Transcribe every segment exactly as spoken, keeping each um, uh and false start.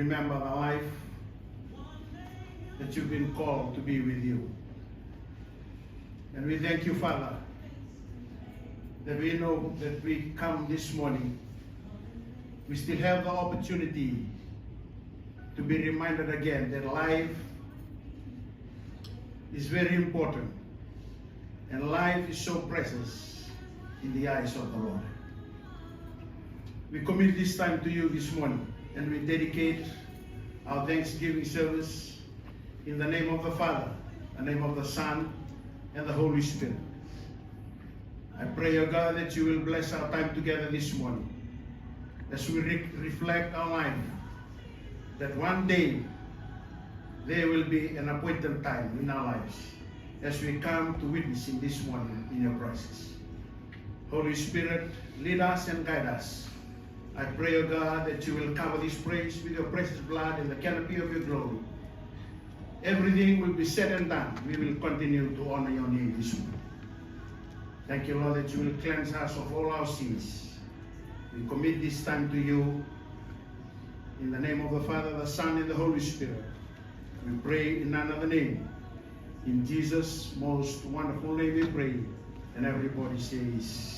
Remember the life that you've been called to be with you. And we thank you, Father, that we know that we come this morning, we still have the opportunity to be reminded again that life is very important and life is so precious in the eyes of the Lord. We commit this time to you this morning and we dedicate our Thanksgiving service in the name of the Father, the name of the Son, and the Holy Spirit. I pray, O God, that you will bless our time together this morning as we re- reflect our life, that one day there will be an appointed time in our lives as we come to witness in this morning in your presence. Holy Spirit, lead us and guide us. I pray, O God, that you will cover this praise with your precious blood and the canopy of your glory. Everything will be said and done. We will continue to honor your name this morning. Thank you, Lord, that you will cleanse us of all our sins. We commit this time to you. In the name of the Father, the Son, and the Holy Spirit, we pray in none other name. In Jesus' most wonderful name we pray. And everybody says,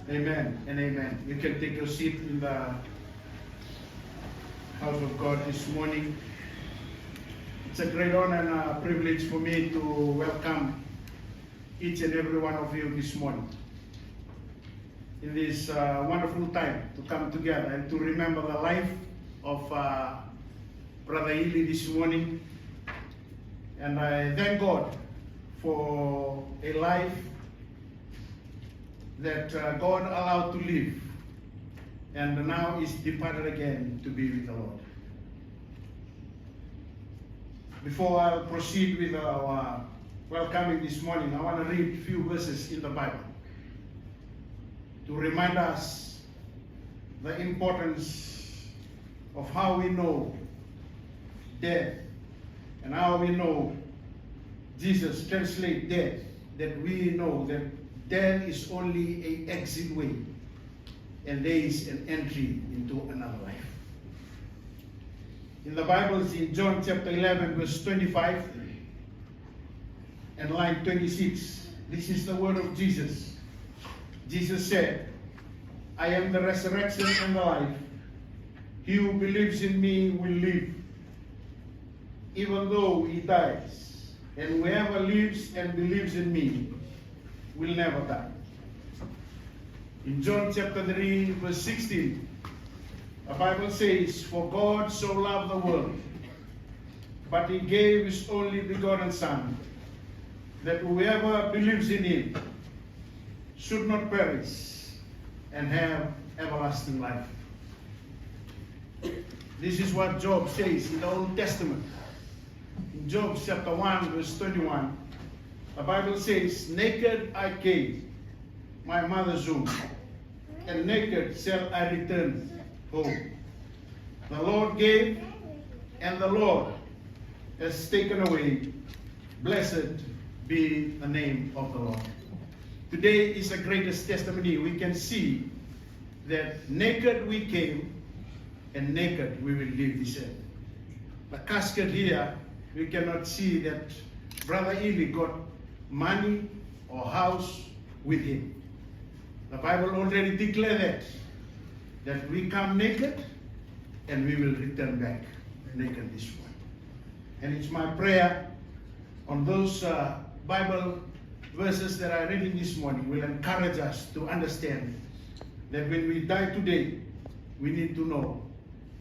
Amen and amen. You can take your seat in the house of God this morning. It's a great honor and a privilege for me to welcome each and every one of you this morning in this uh, wonderful time to come together and to remember the life of uh, Brother Ili this morning. And I thank God for a life that uh, God allowed to live and now is departed again to be with the Lord. Before I proceed with our welcoming this morning, I want to read a few verses in the Bible to remind us the importance of how we know death and how we know Jesus translate death, that we know that death is only a exit way and there is an entry into another life. In the Bible, it's in John chapter eleven, verse twenty-five and line twenty-six. This is the word of Jesus. Jesus said, "I am the resurrection and the life. He who believes in me will live, even though he dies. And whoever lives and believes in me will never die." In John chapter three, verse sixteen, the Bible says, "For God so loved the world, but he gave his only begotten Son, that whoever believes in him should not perish and have everlasting life." This is what Job says in the Old Testament. In Job chapter one, verse twenty-one, the Bible says, "Naked I came, my mother's womb, and naked shall I return home. The Lord gave, and the Lord has taken away. Blessed be the name of the Lord." Today is the greatest testimony. We can see that naked we came and naked we will leave this earth. The casket here, we cannot see that Brother Ili got money or house with him. The Bible already declared that, that we come naked and we will return back naked this morning. And it's my prayer on those uh, Bible verses that I read in this morning will encourage us to understand that when we die today, we need to know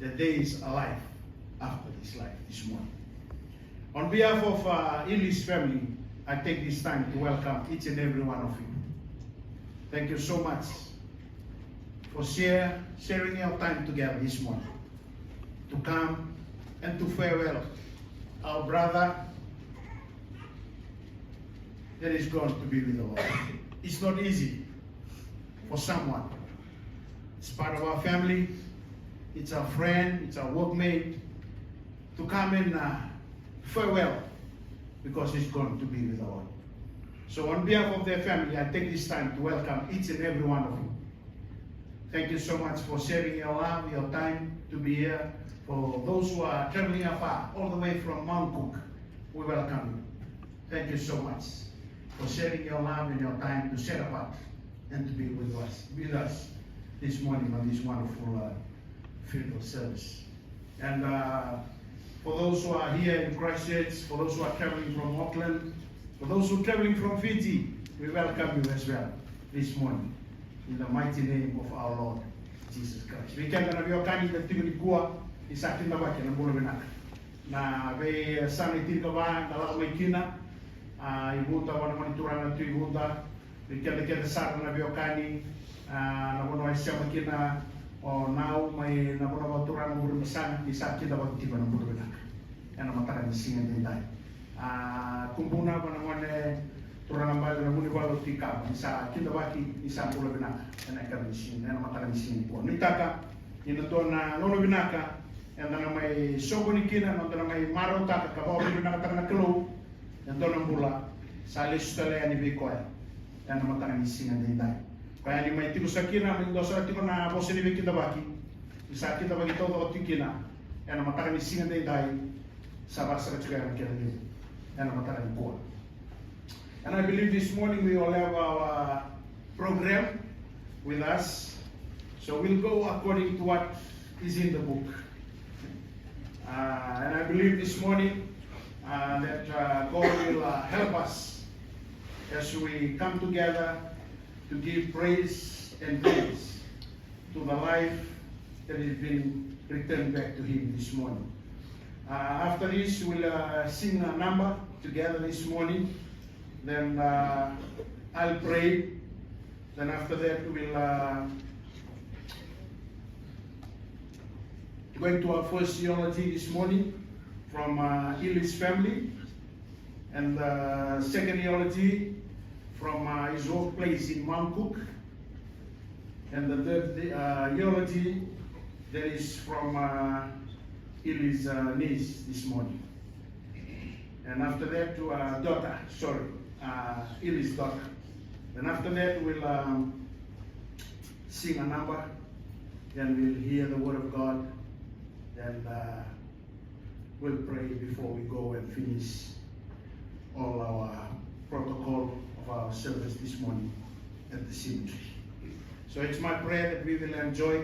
that there is a life after this life this morning. On behalf of uh, Ili's family, I take this time to welcome each and every one of you. Thank you so much for share, sharing your time together this morning to come and to farewell our brother that is going to be with the Lord. It's not easy for someone. It's part of our family. It's our friend. It's our workmate to come and uh, farewell because he's going to be with the Lord. So on behalf of their family, I take this time to welcome each and every one of you. Thank you so much for sharing your love, your time to be here. For those who are traveling afar, all the way from Mount Cook, we welcome you. Thank you so much for sharing your love and your time to set apart and to be with us, with us this morning on this wonderful uh, funeral service. And uh, for those who are here in Christchurch, for those who are traveling from Auckland, for those who are traveling from Fiji, we welcome you as well this morning in the mighty name of our Lord Jesus Christ. Vei keda na veiwekani da tiko nikua, ni sa kidavaki na bula vinaka. Na veiyasana e tinikava da lako mai kina, a, i Vuda, vanua ni turaga tu i Vuda, vei keda kece sara na veiwekani, a, na vanua e sema kina o Nau mai na vanua vakaturaga Vurimasaga, ni sa kidavaki tiko na bula vinaka ena mataka ni siga edaidai. A, Kubuna, vua na gone turaga bale na Vunivalu Tikava, ni sa kidavaki, ni sa bula vinaka ena yakavi ni siga, ena mataka ni siga nikua. Nuitaka ni na dua na gauna vinaka eda na mai soqoni kina, noda na mai marautaka ka vakavinavinakataka na Kalou e dua na bula sa lesu tale yani vei koya ena mataka ni siga edaidai. Koya ni mai tiko sara kina, mai dua sara tiko na vosa ni veikidavaki, ni sa kidavaki taucoko tiko kina ena mataka ni siga edaidai, sa vakasaka tiko yani kena liu ena mataka nikua. And I believe this morning we all have our program with us. So we'll go according to what is in the book. Uh, and I believe this morning uh, that uh, God will uh, help us as we come together to give praise and thanks to the life that has been returned back to Him this morning. Uh, after this, we'll uh, sing a number together this morning. Then uh, I'll pray. Then after that, we'll uh, go into our first eulogy this morning from uh, Ili's family. And the second eulogy from uh, his workplace in Mount Cook. And the third uh, eulogy that is from uh, Ili's uh, niece this morning. And after that, to uh, daughter, sorry, uh, Ili's daughter. And after that, we'll um, sing a number, then we'll hear the word of God, then uh, we'll pray before we go and finish all our protocol of our service this morning at the cemetery. So it's my prayer that we will enjoy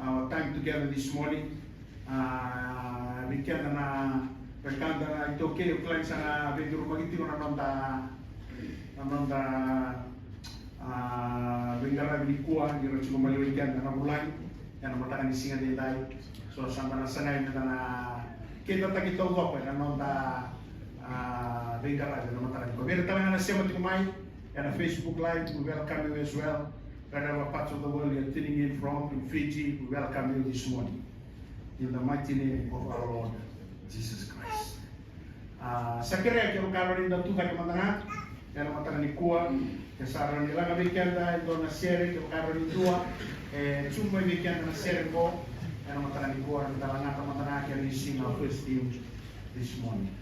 our time together this morning. Uh, vei keda na wekada na iTaukei, au kila ni sa na veicurumaki tiko na noda, na noda uh, veiqaravi nikua, ni ra tiko maliwai keda na vulagi ena mataka ni siga edaidai. So sa da na sagai me da na keitataki taucoko ena noda uh, veiqaravi ena mataka nikua. Vei ira tale ga na sema tiko mai ena Facebook Live, we welcome you as well. Wherever parts of the world you're tuning in from, in Fiji, we welcome you this morning. In the mighty name of our Lord Jesus Christ. A, sa kerea kevaka rawa ni da tucake mada ga ena mataka nikua, ke sa rawa ni laga vei keda e dua na sere, kevaka rawa ni dua e tu mai vei keda na sere qo ena mataka nikua, da lagata mada ga kena isina first hymn this morning.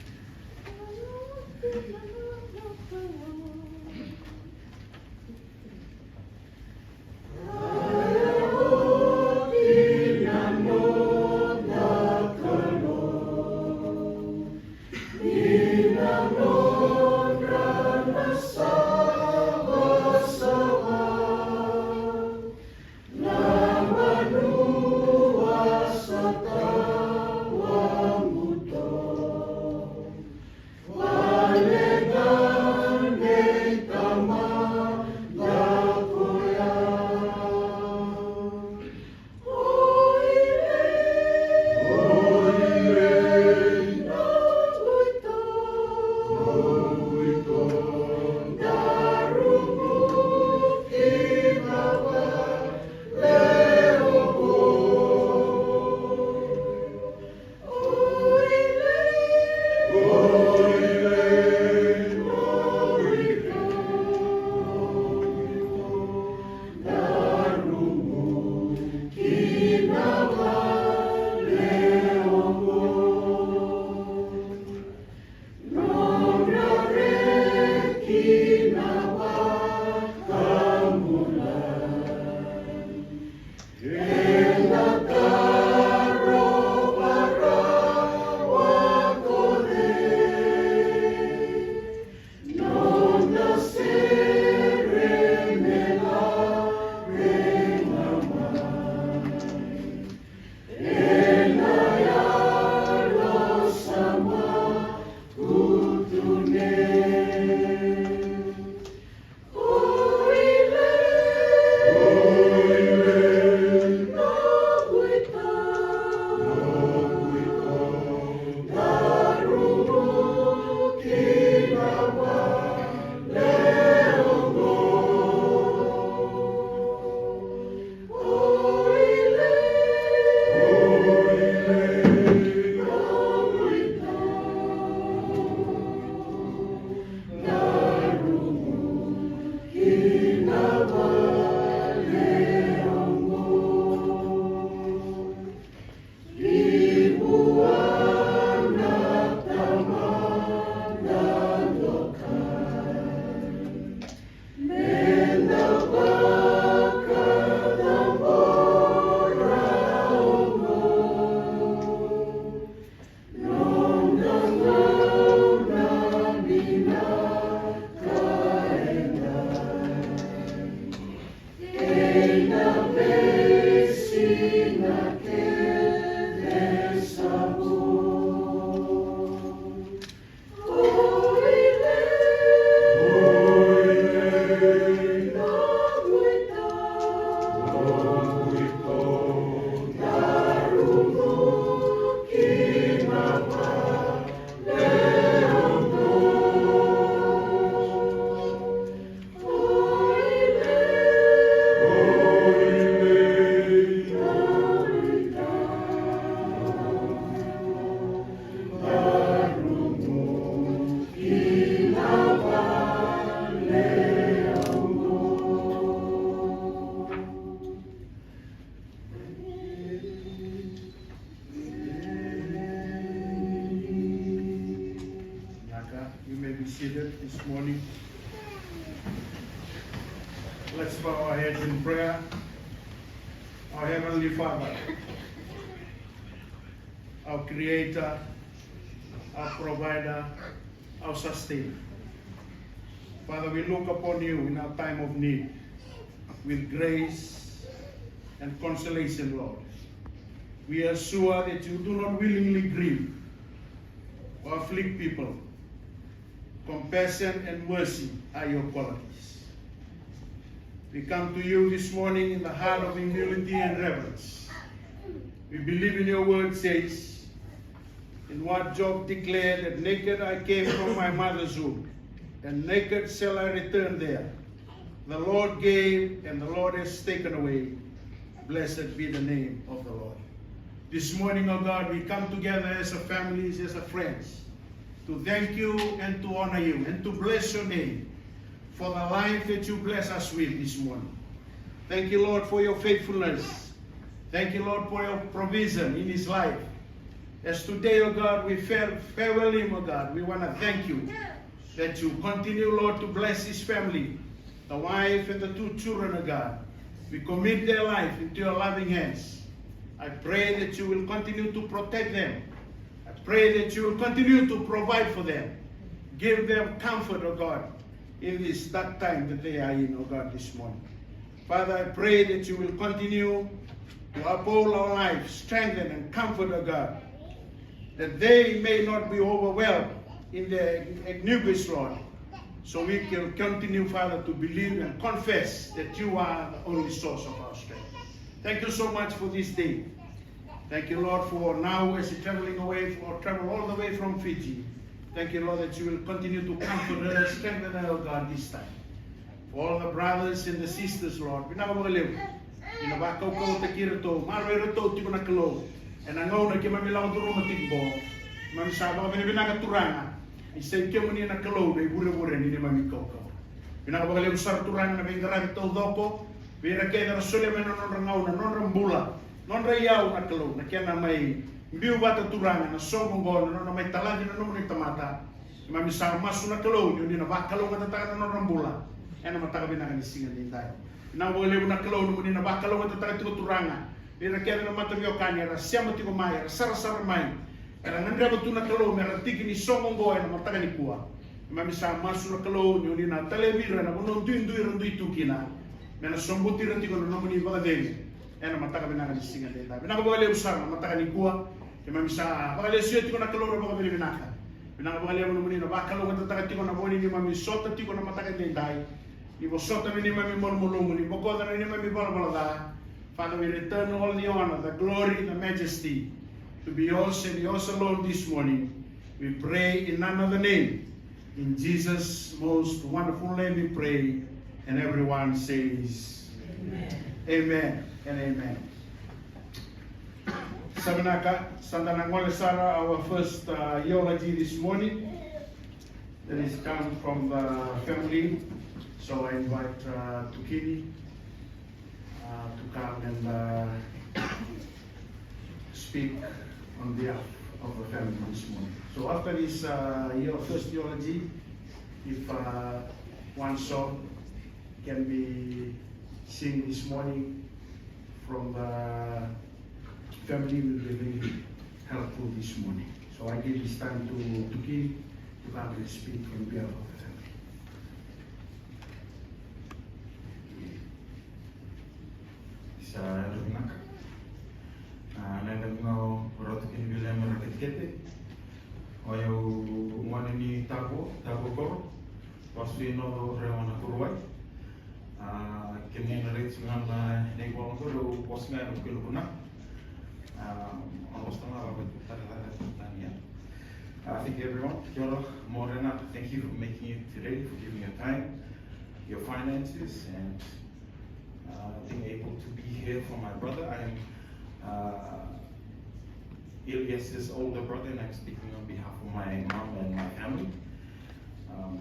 Seated this morning. Let's bow our heads in prayer. Our Heavenly Father, our Creator, our Provider, our Sustainer. Father, we look upon you in our time of need with grace and consolation, Lord. We are sure that you do not willingly grieve or afflict people. Compassion and mercy are your qualities. We come to you this morning in the heart of humility and reverence. We believe in your word says, in what Job declared, that naked I came from my mother's womb, and naked shall I return there. The Lord gave, and the Lord has taken away. Blessed be the name of the Lord. This morning, O God, we come together as a families, as a friends, to thank you and to honor you and to bless your name for the life that you bless us with this morning. Thank you, Lord, for your faithfulness. Thank you, Lord, for your provision in his life. As today, O God, we fare-, farewell him, O God, we want to thank you that you continue, Lord, to bless his family, the wife and the two children, O God. We commit their life into your loving hands. I pray that you will continue to protect them. I pray that you will continue to provide for them. Give them comfort, O God, in this dark time that they are in, O God, this morning. Father, I pray that you will continue to uphold our life, strengthen and comfort, O God, that they may not be overwhelmed in their anguish, Lord. So we can continue, Father, to believe and confess that you are the only source of our strength. Thank you so much for this day. Thank you, Lord, for now as you're traveling away, for travel all the way from Fiji. Thank you, Lord, that you will continue to comfort her, strengthen her, O God, this time. For all the brothers and the sisters, Lord, vinaka vakalevu ni na vakaukauwataki iratou, maroroi iratou tiko na Kalou. Ena gauna keimami lako curuma tiko qo, keimami sa vakavinavinaka, Turaga, ni sa i kemuni na Kalou na ivurevure ni neimami kaukaua. Vinaka vakalevu sara, Turaga, na veiqaravi taucoko vei ira kece era solia mai na nodra gauna, na nodra bula, nodra iyau, na Kalou, na kena mai biu vata, Turaga, na soqo oqo, na nona mai talaci na nomuni tamata. Keimami sa masu, na Kalou, ni oni na vakalougatataka na nodra bula ena mataka vinaka ni siga edaidai. Vinaka vakalevu, na Kalou, nomuni na vakalougatataka tiko, Turaga, vei ira kece na mataveiwekani era sema tiko mai, era sarasara mai, era gadreva tu, na Kalou, me ra tiki ni soqo oqo ena mataka nikua. Keimami sa masu, na Kalou, ni oni na talevi ira ena vanua duidui era dui tu kina, me na sobuti ira tiko na nomuni vakacegu ena mataka vinaka ni siga edaidai. Vinaka vakalevu sara na mataka nikua. Keimami sa vakalesuya tiko, na Kalou, na vakavinavinaka. Vinaka vakalevu nomuni na vakalougatataka tiko na vo ni neimami sota tiko na mataka edaidai. Ni vosota na neimami malumalumu, ni bokoca na neimami valavala ca. Father, we return all the honor, the glory, the majesty to be yours and yours alone this morning. We pray in none other name. In Jesus' most wonderful name we pray. And everyone says, Amen. Amen and amen. Sa vinaka, sa da na gole sara our first, uh, eulogy this morning. That is come from the family. So I invite, uh, Tukini, uh, to come and, uh, speak on behalf of the family this morning. So after this, uh, your first eulogy, if, uh, one song can be seen this morning from the family, will be very helpful this morning. So I give this time to, to Tukini to come and speak on behalf of the family. Sa yadra vinaka. Ah, na yacaqu ga o Ratu Kinivilema Raketekete. O yau gone ni Tavo, Tavo Koro. Vasu i North Orewa, Nakuruwai. Ah, kemuni na raica ga na, na ivola qori, au vosa ga ena Vukelukuna. Ah, au vosa ga vakaViti, tale, tale, tale, tale, yeah. Ah, thank you everyone. Kia ora, Morena. Thank you for making it today, for giving your time, your finances, and uh, being able to be here for my brother. I am, uh, Elias's older brother, and I'm speaking on behalf of my mom and my family. Um,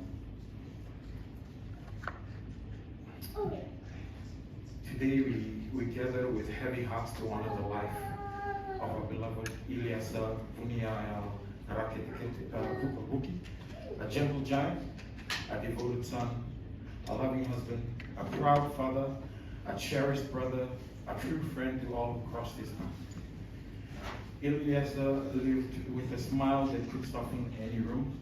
today we, we gather with heavy hearts to honor the life of our beloved Eliasa Vuniyalayala Raketekete, uh, Vukavuki. A gentle giant, a devoted son, a loving husband, a proud father, a cherished brother, a true friend to all who crossed his path. Eliezer lived with a smile that could soften any room,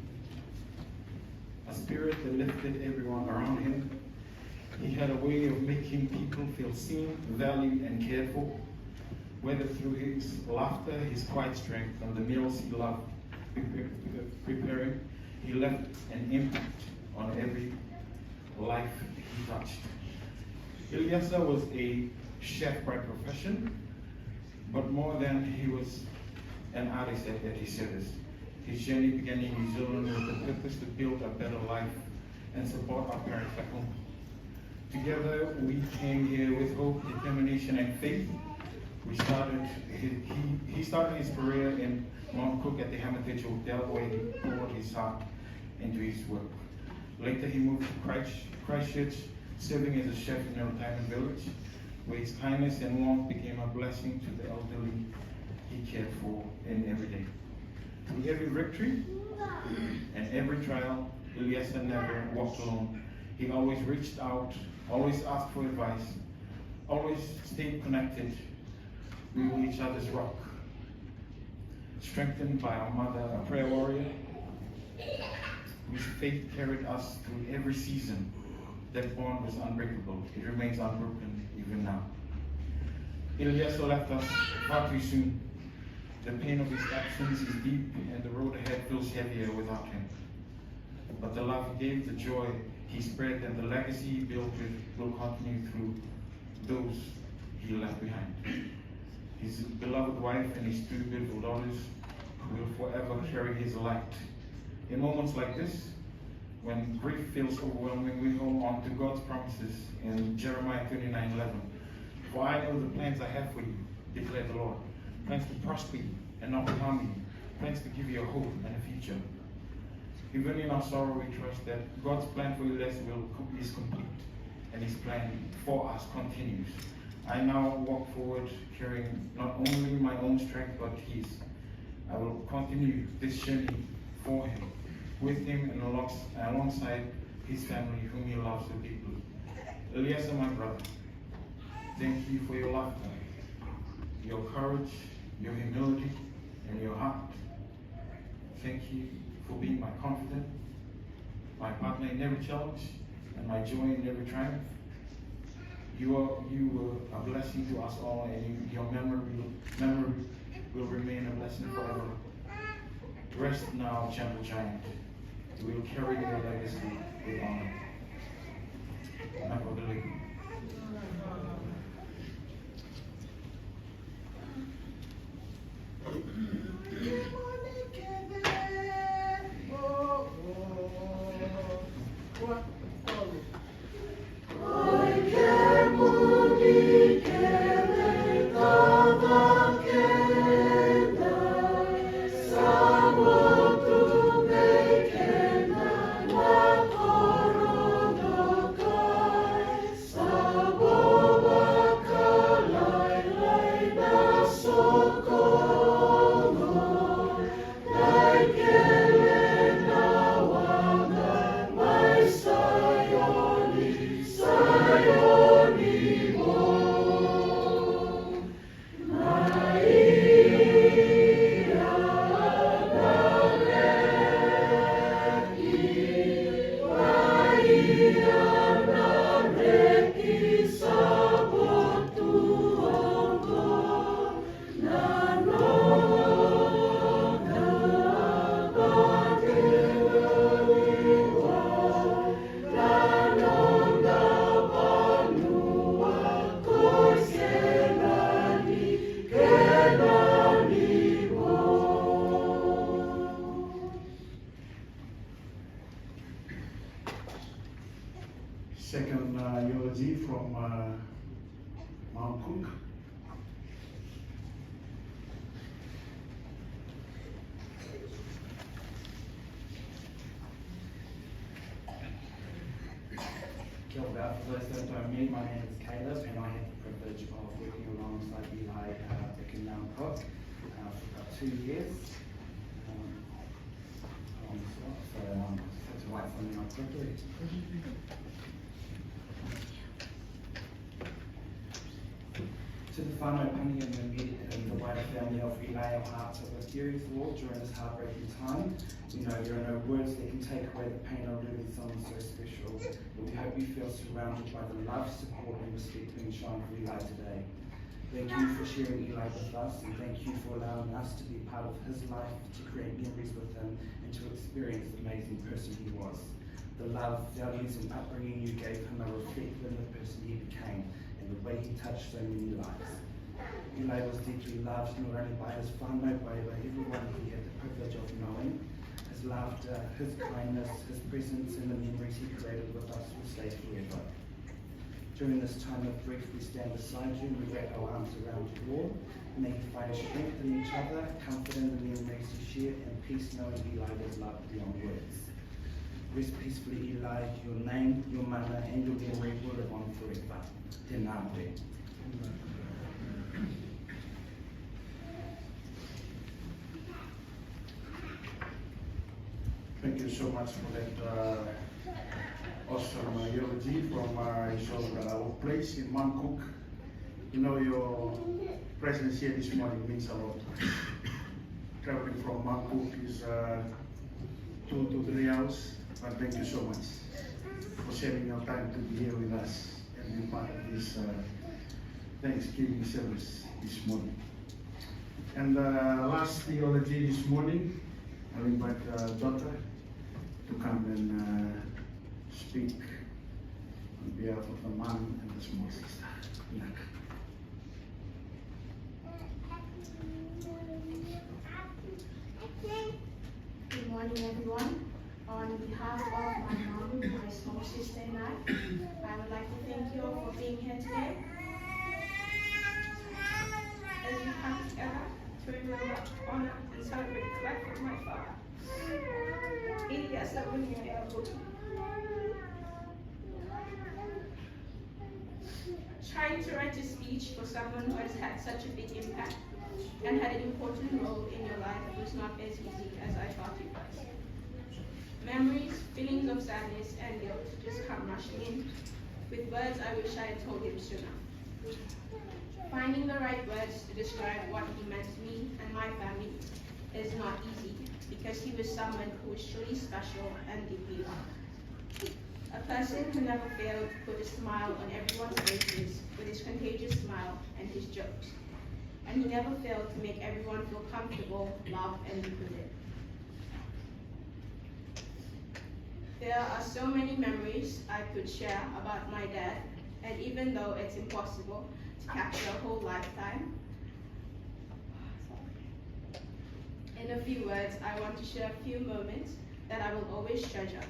a spirit that lifted everyone around him. He had a way of making people feel seen, valued, and cared for, whether through his laughter, his quiet strength, and the meals he loved preparing, he left an impact on every life he touched. Eliezer was a chef by profession, but more than he was an artist at, at his service. His journey began in New Zealand with the purpose to build a better life and support our parents back home. Together, we came here with hope, determination, and faith. We started, he, he, he started his career in Mount Cook at the Hermitage Hotel, where he poured his heart into his work. Later, he moved to Christ, Christchurch, serving as a chef in a retirement village, where his kindness and warmth became a blessing to the elderly he cared for in every day. Through every victory and every trial, Eliezer never walked alone. He always reached out, always asked for advice, always stayed connected. We were each other's rock, strengthened by our mother, a prayer warrior, whose faith carried us through every season. That bond was unbreakable. It remains unbroken even now. Eliezer left us far too soon. The pain of his absence is deep, and the road ahead feels heavier without him. But the love he gave, the joy he spread, and the legacy he built with will continue through those he left behind. His beloved wife and his two beautiful daughters will forever carry his light. In moments like this, when grief feels overwhelming, we hold on to God's promises in Jeremiah twenty-nine eleven. "For I know the plans I have for you," declared the Lord. "Plans to prosper you and not to harm you. Plans to give you a hope and a future." Even in our sorrow, we trust that God's plan for Eliezer will, is complete, and his plan for us continues. I now walk forward carrying not only my own strength but his. I will continue this journey for him, with him, and alongs-, alongside his family, whom he loves so deeply. Eliezer, my brother, thank you for your laughter, your courage, your humility, and your heart. Thank you for being my confidant, my partner in every challenge, and my joy in every triumph. You are, you were a blessing to us all, and you, your memory, memory will remain a blessing forever. Rest now, gentle giant. We will carry your legacy with honor. Remember the legacy. Second, uh, eulogy from, uh, Mount Cook. Kia ora. For those that don't know me, my name is Caleb, and I had the privilege of working alongside Eli, uh, back in Mount Cook, uh, for about two years. Um, So, um, just had to write something up quickly. To the whānau, Pani and the immediate and the wider family of Eli, our hearts are with you as well during this heartbreaking time. We know there are no words that can take away the pain of losing someone so special, but we hope you feel surrounded by the love, support and respect being shown for Eli today. Thank you for sharing Eli with us, and thank you for allowing us to be part of his life, to create memories with him, and to experience the amazing person he was. The love, values, and upbringing you gave him are reflected in the person he became and the way he touched so many lives. Eli was deeply loved not only by his whānau, but by everyone he had the privilege of knowing. His laughter, his kindness, his presence, and the memories he created with us will stay forever. During this time of grief, we stand beside you and we wrap our arms around you all. May you find strength in each other, comfort in the memories you share, and peace knowing Eli was loved beyond words. Rest peacefully, Eli. Your name, your mana, and your memory will live on forever. Tēnā koe. Thank you so much for that uh, awesome uh, eulogy from uh, his own uh, workplace in Mount Cook. You know, your presence here this morning means a lot. Traveling from Mount Cook is uh, two to three hours, but thank you so much for saving your time to be here with us and be part of this uh, Thanksgiving service this morning. And uh, last theology this morning, I'll invite uh, daughter to come and uh, speak on behalf of the mom and the small sister. Vinaka. Good morning, everyone. On behalf of my mom, my small sister, and I, I would like to thank you all for being here today. As we come together to remember, honor, and celebrate the life of my father. Eighty years ago, trying to write a speech for someone who has had such a big impact and had an important role in your life was not as easy as I thought it was. Memories, feelings of sadness, and guilt just come rushing in with words I wish I had told him sooner. Finding the right words to describe what he meant to me and my family is not easy because he was someone who was truly special and deeply loved. A person who never failed to put a smile on everyone's faces with his contagious smile and his jokes. And he never failed to make everyone feel comfortable, loved, and included. There are so many memories I could share about my dad, and even though it's impossible to capture a whole lifetime, in a few words, I want to share a few moments that I will always treasure.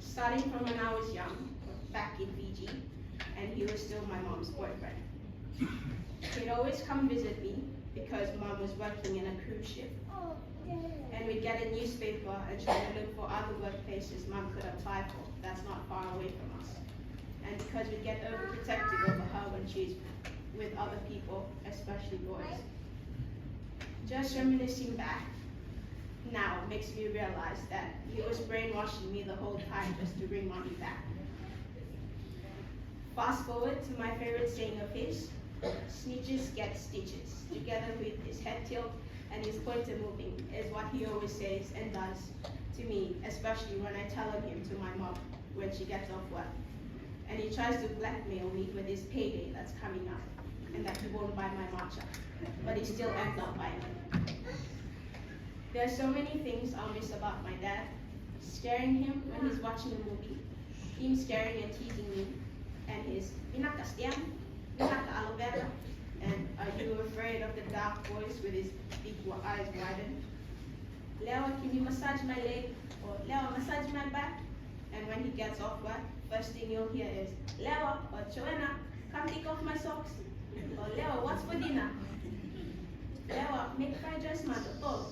Starting from when I was young, back in Fiji, and he was still my mom's boyfriend. He'd always come visit me because mom was working in a cruise ship. And we'd get a newspaper and try to look for other workplaces mom could apply for that's not far away from us. And because we'd get overprotective over her when she's with other people, especially boys. Just reminiscing back now makes me realize that he was brainwashing me the whole time just to bring mommy back. Fast forward to my favorite saying of his, snitches get stitches. Together with his head tilt and his pointer moving is what he always says and does to me, especially when I tell him to my mom when she gets off work. And he tries to blackmail me with his payday that's coming up and that he won't buy my matcha. But he still ends up buying it. There's so many things I'll miss about my dad. Scaring him when he's watching a movie, him scaring and teasing me, and his "Vinaka Stan, vinaka aloe vera," and "Are you afraid of the dark voice?" with his big eyes widened. "Lewa, can you massage my leg?" or "Lewa, massage my back?" And when he gets off work, first thing you'll hear is, "Lewa," or "Joanna, come take off my socks," or "Lewa, what's for dinner?" "Lewa, make fried rice, mother, tall."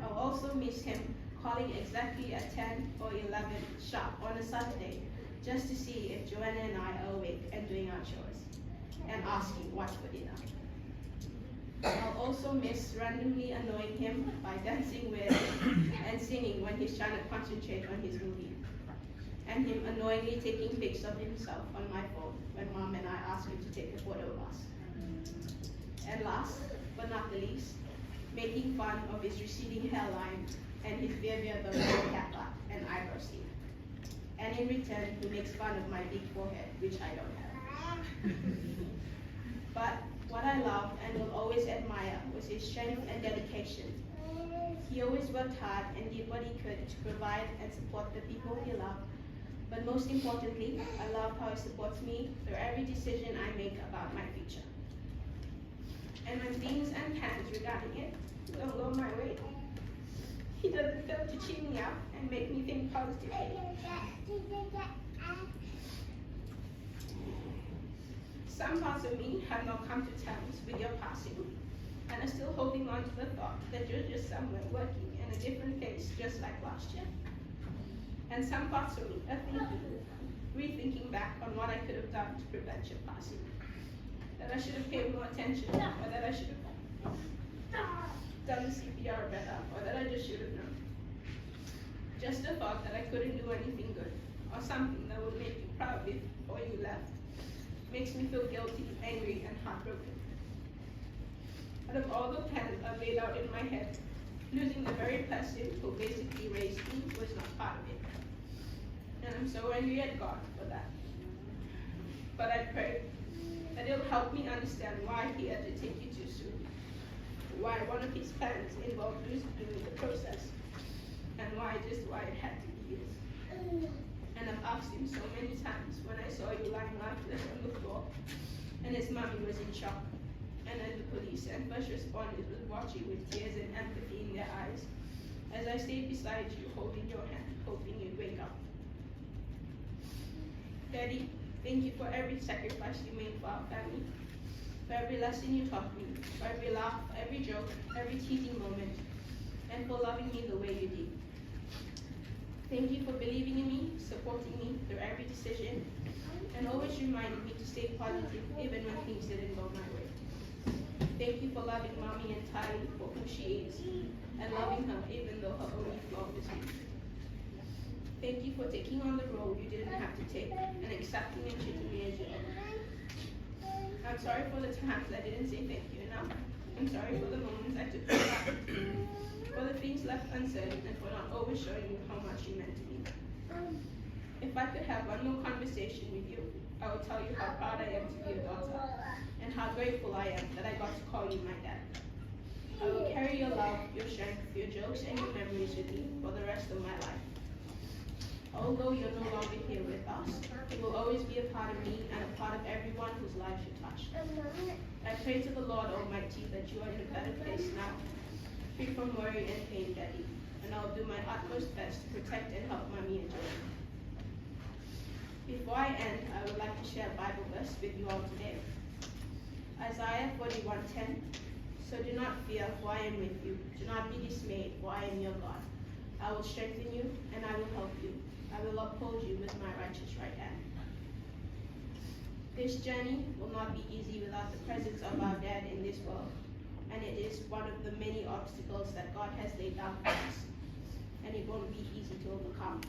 I'll also miss him calling exactly at ten or eleven sharp on a Saturday just to see if Joanna and I are awake and doing our chores and asking what's for dinner. I'll also miss randomly annoying him by dancing with and singing when he's trying to concentrate on his movie, and him annoyingly taking pics of himself on my phone when mom and I ask him to take a photo of us. And last but not the least, making fun of his receding hairline and his beard, the cap and eyebrow sleeve. And in return, he makes fun of my big forehead, which I don't have. But what I love and will always admire was his strength and dedication. He always worked hard and did what he could to provide and support the people he loved. But most importantly, I love how he supports me through every decision I make about my future. And when things and plans regarding it don't go my way, he doesn't fail to cheer me up and make me think positively. Some parts of me have not come to terms with your passing and are still holding on to the thought that you're just somewhere working in a different place just like last year. And some parts of me are thinking, rethinking back on what I could have done to prevent your passing. That I should have paid more attention, or that I should have done the C P R better, or that I just should have known. Just the thought that I couldn't do anything good, or something that would make you proud before you left, makes me feel guilty, angry, and heartbroken. Out of all the plans I laid out in my head, losing the very person who basically raised me was not part of it. And I'm so angry at God for that. But I pray that he'll help me understand why he had to take you too soon, why one of his plans involved losing you in the process, and why just why it had to be you. And I've asked him so many times when I saw you lying lifeless on the floor, and his mommy was in shock, and then the police and first responders was watching with tears and empathy in their eyes as I stayed beside you, holding your hand, hoping you'd wake up. Daddy, thank you for every sacrifice you made for our family, for every lesson you taught me, for every laugh, every joke, every teasing moment, and for loving me the way you did. Thank you for believing in me, supporting me through every decision, and always reminding me to stay positive even when things didn't go my way. Thank you for loving Mommy entirely for who she is, and loving her even though her only flaw is me. Thank you for taking on the role you didn't have to take and accepting and treating me as your own. I'm sorry for the times I didn't say thank you enough. I'm sorry for the moments I took for granted, for the things left unsaid, and for not always showing you how much you meant to me. If I could have one more conversation with you, I would tell you how proud I am to be your daughter and how grateful I am that I got to call you my dad. I will carry your love, your strength, your jokes, and your memories with me for the rest of my life. Although you're no longer here with us, you will always be a part of me and a part of everyone whose lives you touched. I pray to the Lord Almighty that you are in a better place now, free from worry and pain, Daddy, and I will do my utmost best to protect and help Mommy and Joey. Before I end, I would like to share a Bible verse with you all today. Isaiah forty-one ten. So do not fear, for I am with you. Do not be dismayed, for I am your God. I will strengthen you, and I will help you. I will uphold you with my righteous right hand. This journey will not be easy without the presence of our dad in this world, and it is one of the many obstacles that God has laid down for us, and it won't be easy to overcome.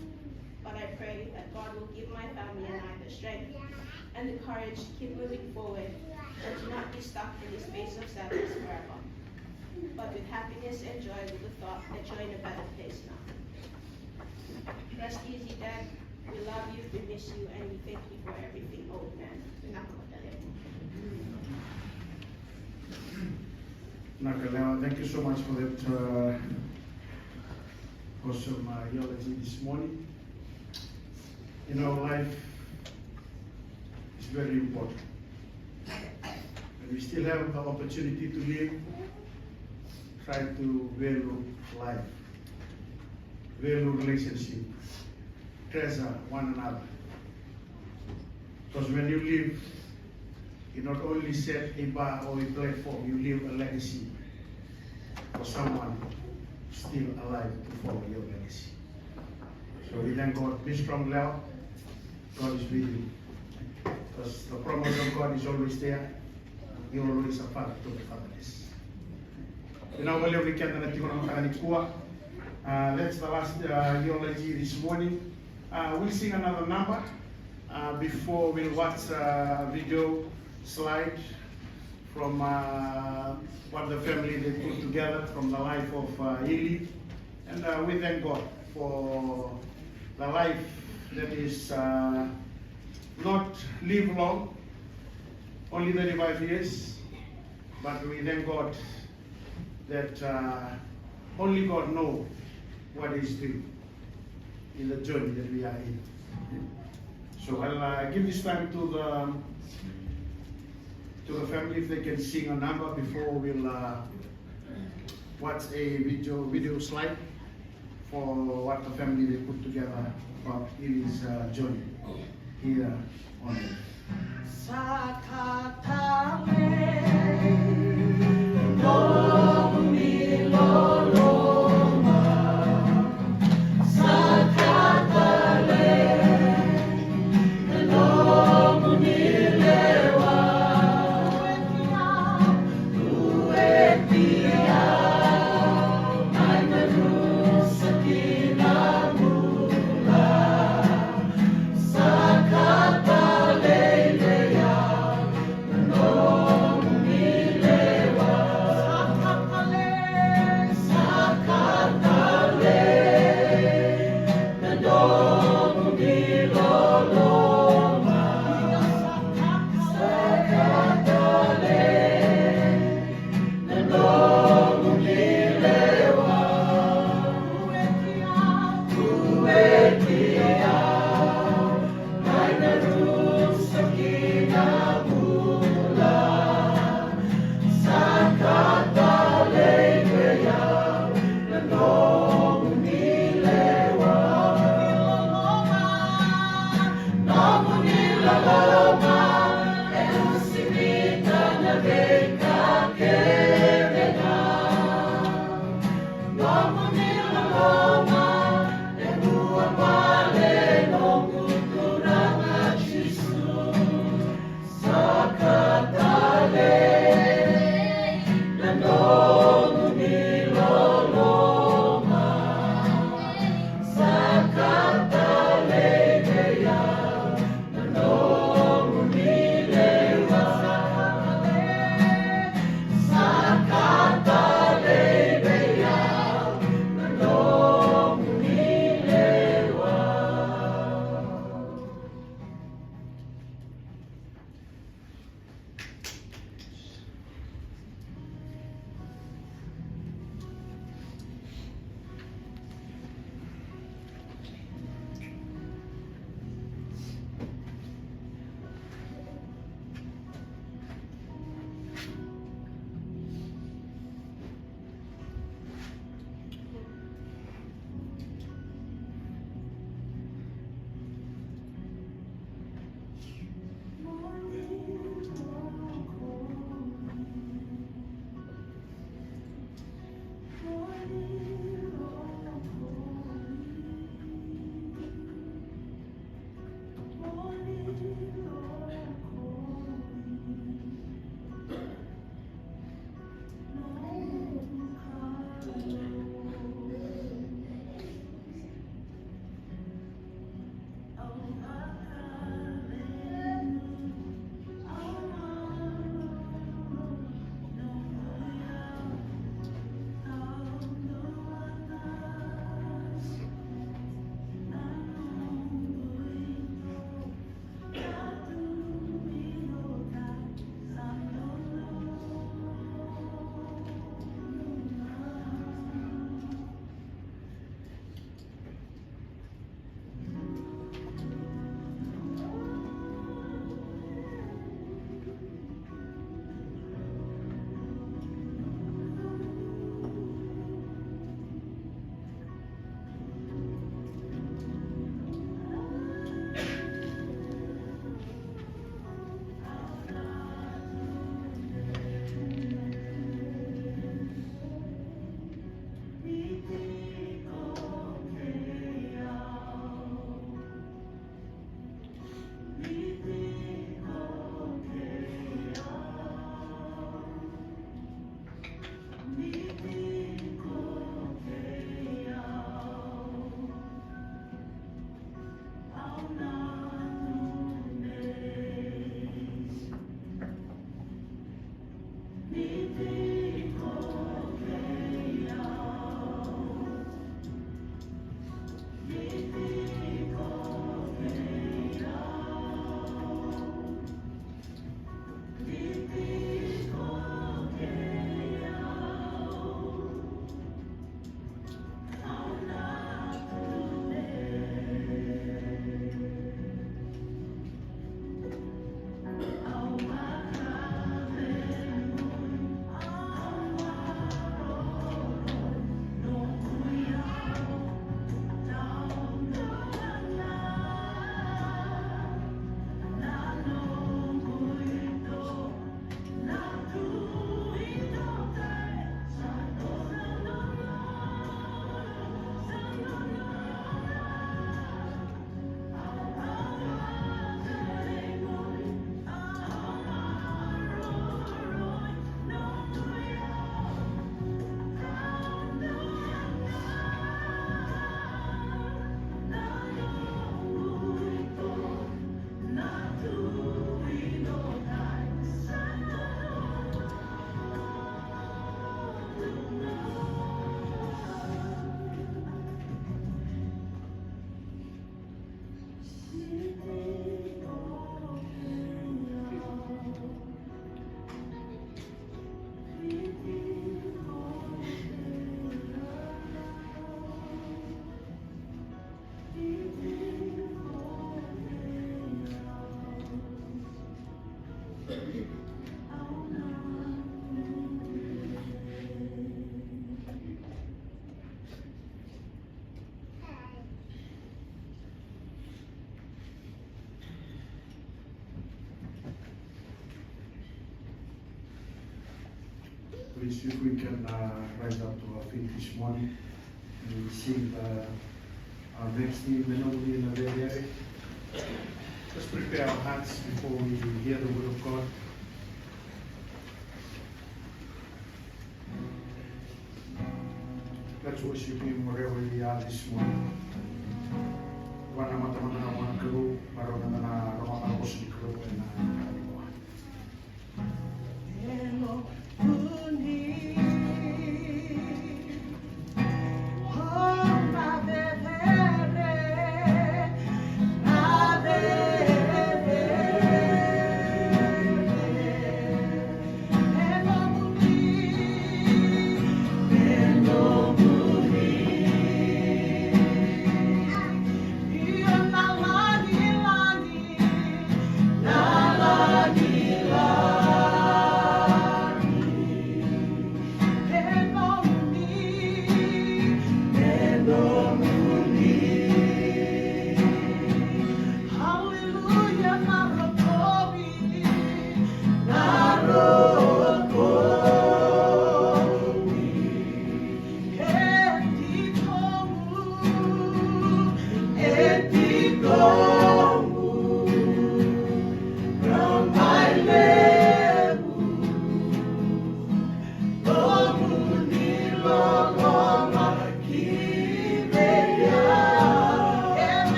But I pray that God will give my family and I the strength and the courage to keep moving forward and to not be stuck in this space of sadness forever, but with happiness and joy with the thought that you're in a better place now. Rest easy, Dad. We love you, we miss you, and we thank you for everything, old man. Vinaka vakalevu. Vinaka Lewa, thank you so much for that uh, awesome uh, eulogy this morning. You know, life is very important. And we still have the opportunity to live, try to value life, value relationship, treasure one another. Because when you live, you not only set a bar or a platform, you leave a legacy for someone still alive to follow your legacy. So we thank God. Be strong, Lewa. God is with you. Because the promise of God is always there. He always a father to the fatherless. Vinaka vakalevu vei keda na tiko ena mataka nikua. Uh, that's the last uh, eulogy this morning. Uh, we'll sing another number uh, before we'll watch a video slide from uh, what the family they put together from the life of uh, Ili. And uh, we thank God for the life that is uh, not live long, only thirty-five years, but we thank God that uh, only God know what is doing in the journey that we are in. So I'll uh, give this time to the to the family if they can sing a number before we'll uh, watch a video video slide for what the family they put together about Ili's uh, journey here on earth. If we can uh, rise up to our feet this morning and sing the, our next hymn, Me Nomuni na Cecere. Let's prepare our hearts before we hear the word of God. Let's worship Him wherever we are this morning. Vua na matamata na vua na Kalou, marau na na rogoca na vosa ni Kalou ena yakavi nikua.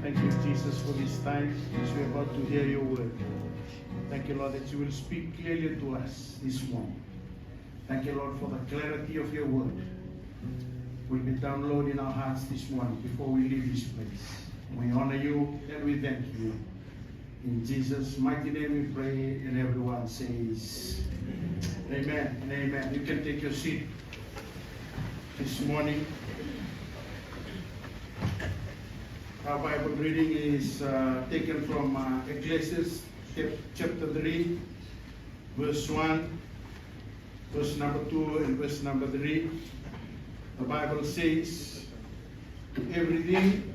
Thank you, Jesus, for this time as we're about to hear your word. Thank you, Lord, that you will speak clearly to us this morning. Thank you, Lord, for the clarity of your word. Will be downloaded in our hearts this morning before we leave this place. We honor you and we thank you. In Jesus' mighty name we pray, and everyone says, Amen and amen. You can take your seat this morning. Our Bible reading is uh, taken from uh, Ecclesiastes chap- chapter three, verse one, verse number two, and verse number three. The Bible says, To everything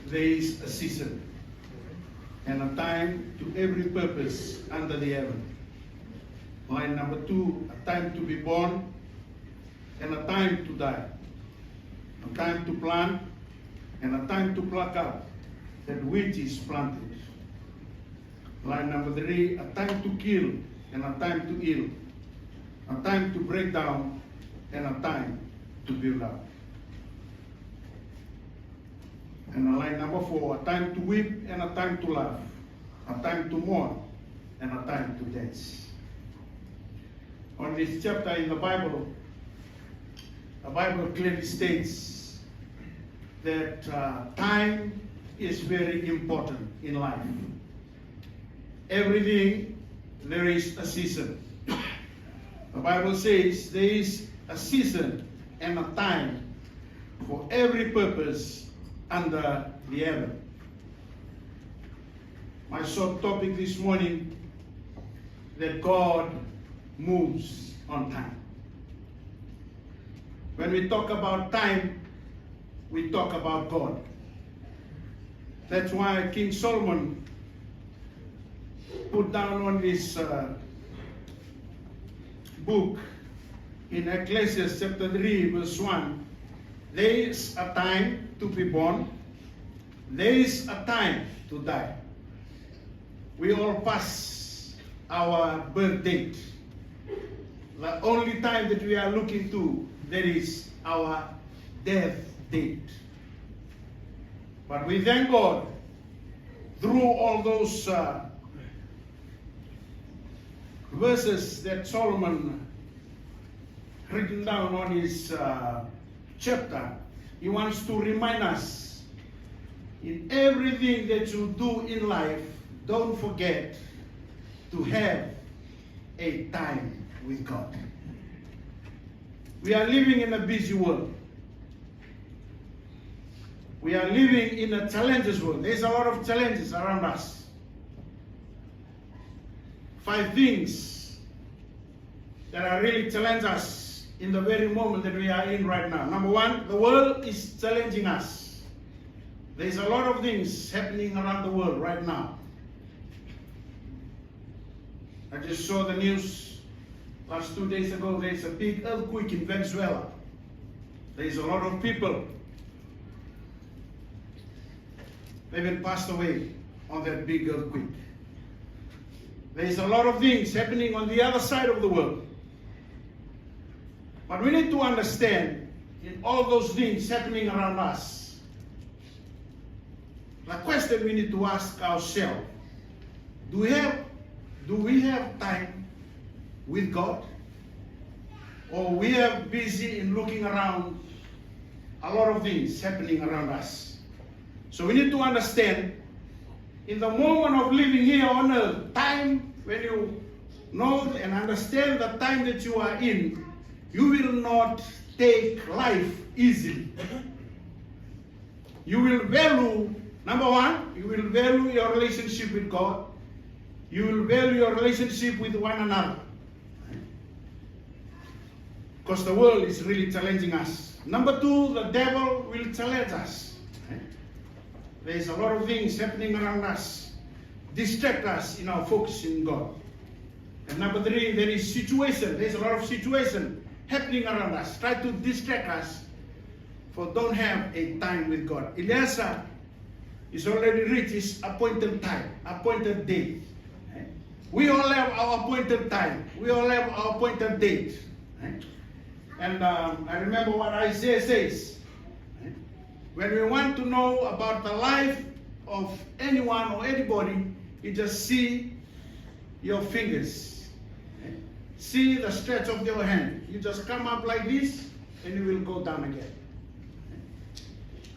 there is a season, and a time to every purpose under the heaven. Line number two, a time to be born, and a time to die, a time to plant, and a time to pluck up that which is planted. Line number three, a time to kill and a time to heal, a time to break down and a time to build up. And line number four, a time to weep and a time to laugh, a time to mourn and a time to dance. On this chapter in the Bible, the Bible clearly states that uh, time is very important in life. Everything there is a season. The Bible says there is a season and a time for every purpose under the heaven. My short topic this morning, that God moves on time. When we talk about time, we talk about God. That's why King Solomon put down on this uh, book in Ecclesiastes chapter three, verse one. There is a time to be born, there is a time to die. We all pass our birth date. The only time that we are looking to, that is our death date. But we thank God through all those uh, verses that Solomon written down on his uh, chapter, he wants to remind us, in everything that you do in life, don't forget to have a time with God. We are living in a busy world. We are living in a challenges world. There's a lot of challenges around us. Five things that are really challenge us in the very moment that we are in right now. Number one, the world is challenging us. There's a lot of things happening around the world right now. I just saw the news last two days ago. There's a big earthquake in Venezuela. There's a lot of people even passed away on that big earthquake. There's a lot of things happening on the other side of the world. But we need to understand, in all those things happening around us, the question we need to ask ourselves, do we have do we have time with God? Or we are busy in looking around a lot of things happening around us. So we need to understand, in the moment of living here on earth, time, when you know and understand the time that you are in, you will not take life easily. You will value, number one, you will value your relationship with God. You will value your relationship with one another. Because the world is really challenging us. Number two, the devil will challenge us. There is a lot of things happening around us, distract us in our focus in God. And number three, there is situation. There's a lot of situation happening around us, try to distract us for don't have a time with God. Eleazar is already reached his appointed time, appointed day. We all have our appointed time. We all have our appointed date. And um, I remember what Isaiah says. When we want to know about the life of anyone or anybody, you just see your fingers. See the stretch of your hand. You just come up like this and you will go down again.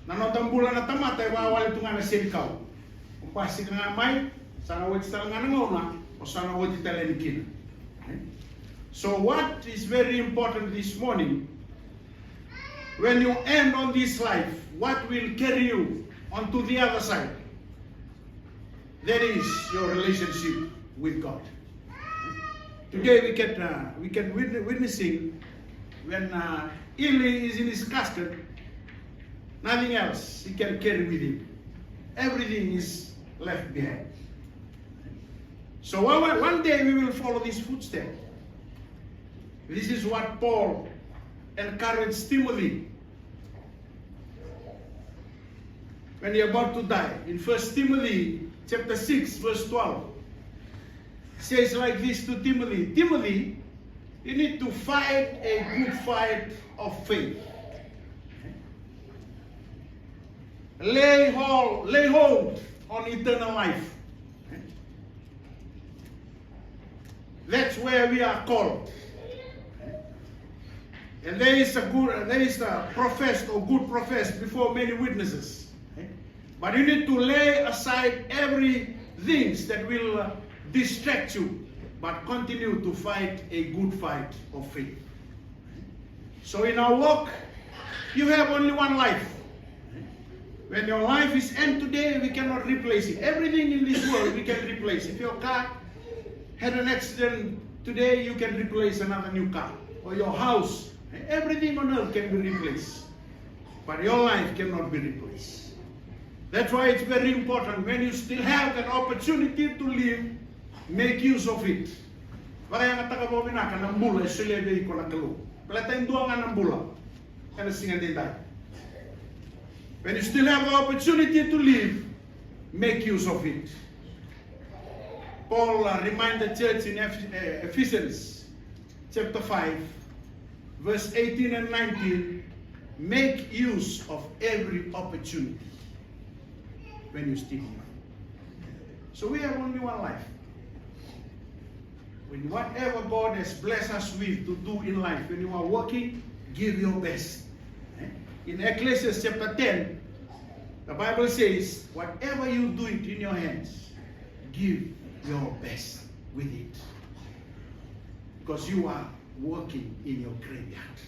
Na noda bula na tamata e vakawale tu ga na senikau. O basika ga mai, sa na oti tale ga na gauna, o sa na oti tale ni kina. So what is very important this morning, when you end on this life, what will carry you onto the other side? That is your relationship with God. Today we can uh, we can witness, witnessing when uh, Eli is in his casket, nothing else he can carry with him. Everything is left behind. So one, one day we will follow this footstep. This is what Paul encouraged Timothy when he about to die. In First Timothy chapter six, verse twelve, says like this to Timothy: Timothy, you need to fight a good fight of faith. Lay hold, lay hold on eternal life. That's where we are called. And there is a good, there is a professed or good professed before many witnesses. But you need to lay aside every things that will uh, distract you, but continue to fight a good fight of faith. So in our walk, you have only one life. When your life is end today, we cannot replace it. Everything in this world we can replace. If your car had an accident today, you can replace another new car. Or your house, everything on earth can be replaced. But your life cannot be replaced. That's why it's very important, when you still have an opportunity to live, make use of it. Vakayagataka vakavinaka na bula e solia vei iko na Kalou. Baleta e dua ga na bula ena siga edaidai. When you still have the opportunity to live, make use of it. Paul uh, remind the church in Eph- uh, Ephesians chapter five, verse eighteen and nineteen: Make use of every opportunity when you still live. So we have only one life. When whatever God has blessed us with to do in life, when you are working, give your best. Eh? In Ecclesiastes chapter ten, the Bible says, whatever you do it in your hands, give your best with it. Because you are working in your graveyard.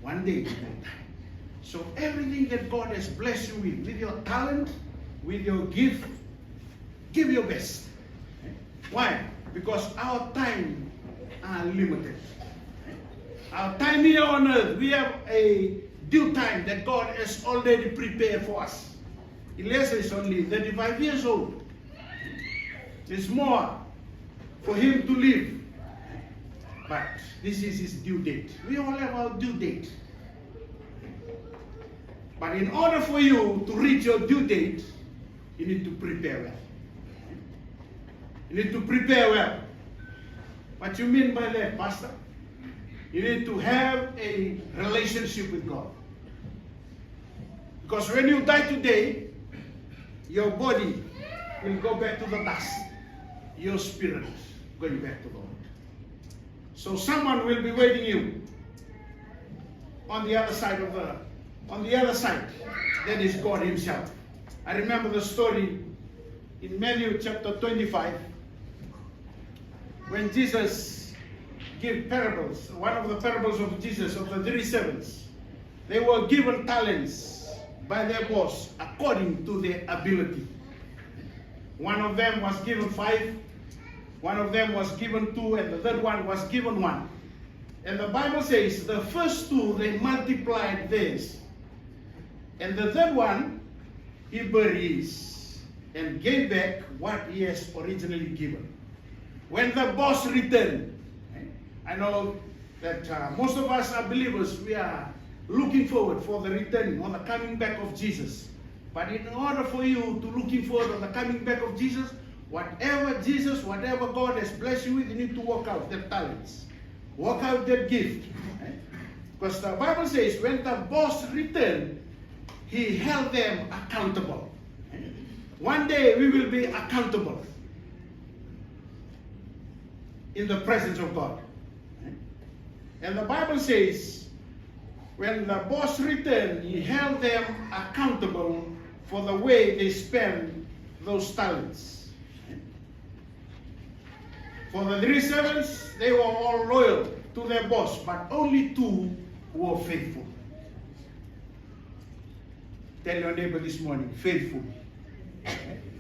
One day you will die. So everything that God has blessed you with, with your talent, with your gift, give your best. Why? Because our time are limited. Our time here on earth, we have a due time that God has already prepared for us. Eliezer is only thirty-five years old. There's more for him to live. But this is his due date. We all have our due date. But in order for you to reach your due date, you need to prepare well. You need to prepare well. What you mean by that, Pastor? You need to have a relationship with God. Because when you die today, your body will go back to the dust. Your spirit going back to the Lord. So someone will be waiting you on the other side of the on the other side. That is God Himself. I remember the story in Matthew chapter twenty-five, when Jesus gave parables, one of the parables of Jesus of the three servants. They were given talents by their boss according to their ability. One of them was given five, one of them was given two, and the third one was given one. And the Bible says the first two, they multiplied theirs. And the third one, he buried his and gave back what he has originally given. When the boss returned, eh, I know that uh, most of us are believers, we are looking forward for the returning or the coming back of Jesus. But in order for you to looking forward on the coming back of Jesus, whatever Jesus, whatever God has blessed you with, you need to work out their talents. Work out their gift. Eh? Because the Bible says when the boss returned, he held them accountable. Eh? One day we will be accountable in the presence of God. And the Bible says, when the boss returned, he held them accountable for the way they spent those talents. For the three servants, they were all loyal to their boss, but only two were faithful. Tell your neighbor this morning, faithful.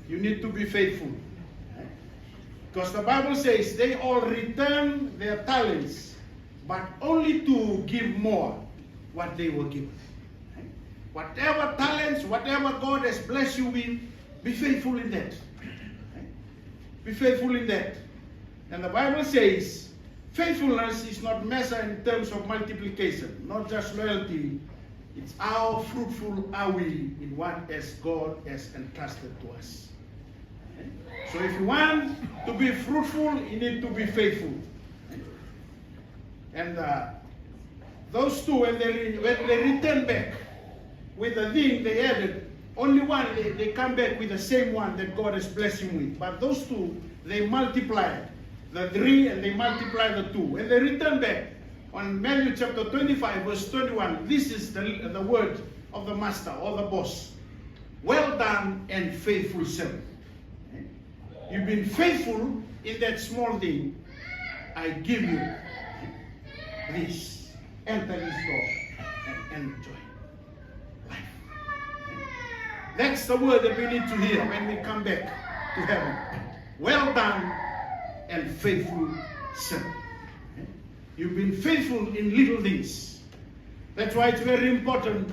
You need to be faithful. Because the Bible says they all return their talents, but only two give more what they were given. Whatever talents, whatever God has blessed you with, be faithful in that. Be faithful in that. And the Bible says, faithfulness is not measured in terms of multiplication, not just loyalty. It's how fruitful are we in what as God has entrusted to us. So if you want to be fruitful, you need to be faithful. And uh, those two, when they, re- when they return back with the thing they added, only one, they, they come back with the same one that God has blessed him with. But those two, they multiply the three and they multiply the two. And they return back on Matthew chapter twenty-five, verse twenty-one. This is the, the word of the master or the boss. Well done and faithful servant. You've been faithful in that small thing. I give you this. Enter this door and enjoy life. That's the word that we need to hear when we come back to heaven. Well done and faithful servant. You've been faithful in little things. That's why it's very important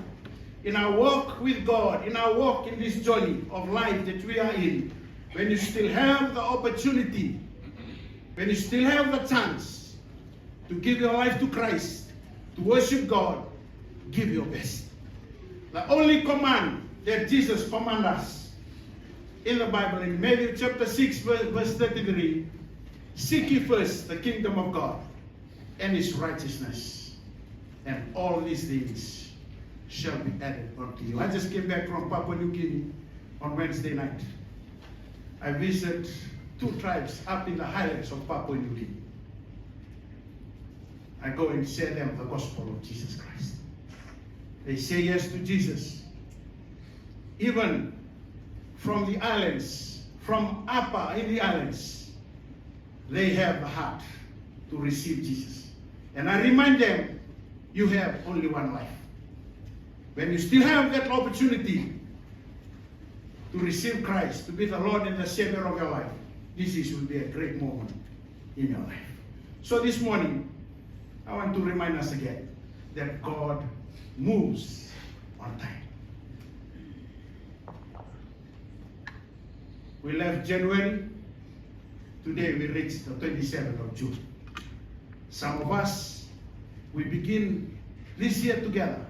in our walk with God, in our walk in this journey of life that we are in, when you still have the opportunity, when you still have the chance to give your life to Christ, to worship God, give your best. The only command that Jesus commands us in the Bible, in Matthew chapter six, verse, verse thirty-three, seek ye first the kingdom of God and his righteousness, and all these things shall be added unto you. I just came back from Papua New Guinea on Wednesday night. I visit two tribes up in the highlands of Papua New Guinea. I go and share them the gospel of Jesus Christ. They say yes to Jesus. Even from the islands, from Apa in the islands, they have the heart to receive Jesus. And I remind them, you have only one life. When you still have that opportunity to receive Christ to be the Lord and the Savior of your life, this is, will be a great moment in your life. So this morning, I want to remind us again that God moves on time. We left January. Today we reach the twenty-seventh of June. Some of us, we begin this year together,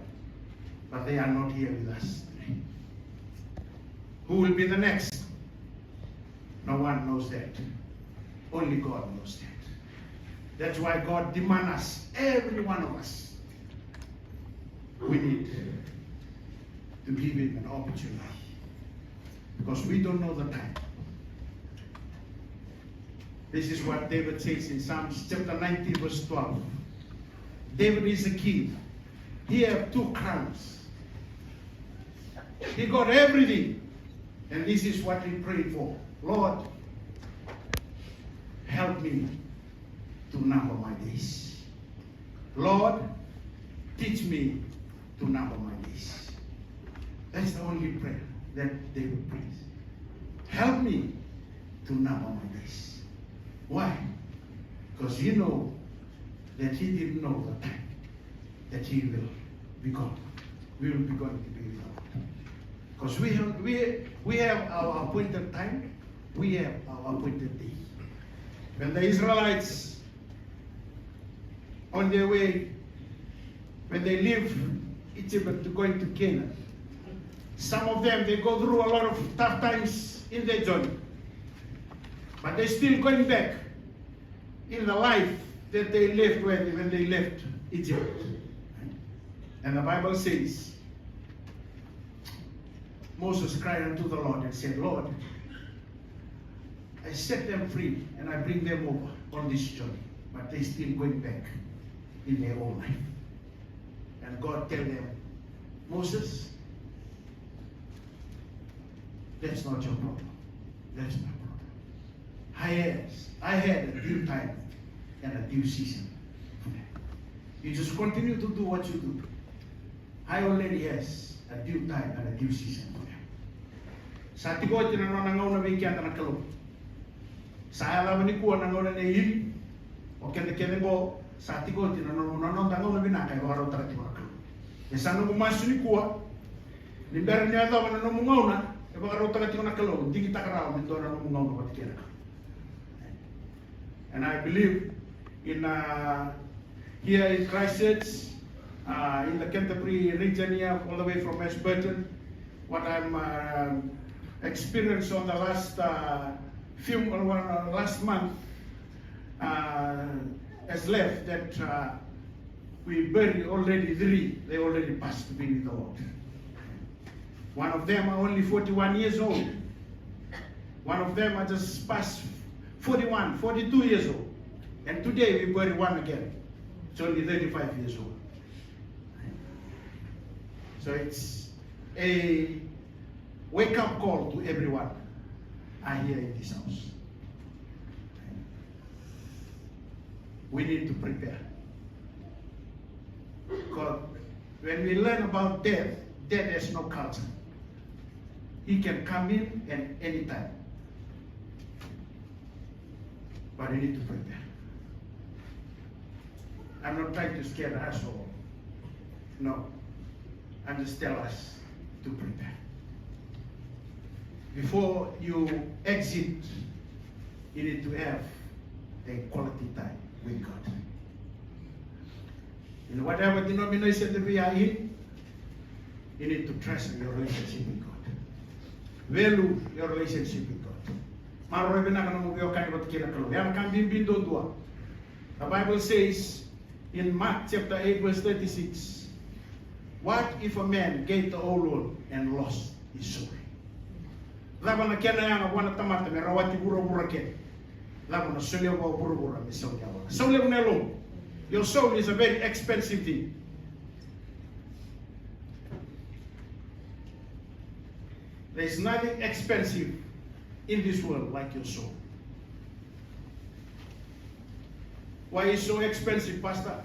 but they are not here with us today. Who will be the next? No one knows that. Only God knows that. That's why God demands us, every one of us, we need to give him an opportunity. Because we don't know the time. This is what David says in Psalms chapter ninety, verse twelve. David is a king. He have two crowns. He got everything. And this is what he prayed for. Lord, help me to number my days. Lord, teach me to number my days. That's the only prayer that David prays. Help me to number my days. Why? Because he know that he didn't know the time that he will be gone. We will be going to be with the Lord. Because we have, we, we have our appointed time, we have our appointed day. When the Israelites on their way, when they leave Egypt to going to Canaan, some of them, they go through a lot of tough times in their journey. But they're still going back in the life that they lived when, when they left Egypt. And the Bible says, Moses cried unto the Lord and said, Lord, I set them free and I bring them over on this journey, but they still going back in their own life. And God tell them, "Moses, that's not your problem. That's my problem. I has, I had a due time and a due season for that. You just continue to do what you do. I already has a due time and a due season for that." Sa tiko oti na nona gauna vei keda na Kalou. Sa yacova nikua na gauna nei Ili. O keda kece qo, sa tiko oti na nomu, na noda gauna vinaka e vakarautaka tiko na Kalou. E sa nomu masu nikua, ni bera ni yacova na nomu gauna e vakarautaka tiko na Kalou, digitaka rawa me dua na nomu gauna vata kei na Kalou. And I believe in, uh, here in Christchurch, uh, in the Canterbury region here, all the way from Ashburton, what I'm, uh, experienced on the last, uh, few, uh, last month, uh, has left that, uh, we buried already three. They already passed to be with the Lord. One of them are only forty-one years old. One of them are just past forty-one, forty-two years old. And today we bury one again. It's only thirty-five years old. So it's a wake-up call to everyone I hear in this house. We need to prepare. Because when we learn about death, death has no culture. He can come in at any time. But we need to prepare. I'm not trying to scare us all. No. I'm just tell us to prepare. Before you exit, you need to have a quality time with God. In whatever denomination that we are in, you need to treasure your relationship with God. Value your relationship with God. Maroroi vinaka na nomu veiwekani vata kei na Kalou. Ya na ka bibi duadua. The Bible says in Mark chapter eight verse thirty-six, "What if a man gain the whole world and lost his soul?" Cava na kena yaga vua na tamata me rawati vuravura kece? Cava na solia vua vuravura me sau levu? Sau levu na yalomu. Your soul is a very expensive thing. There is nothing expensive in this world like your soul. Why is so expensive, Pastor?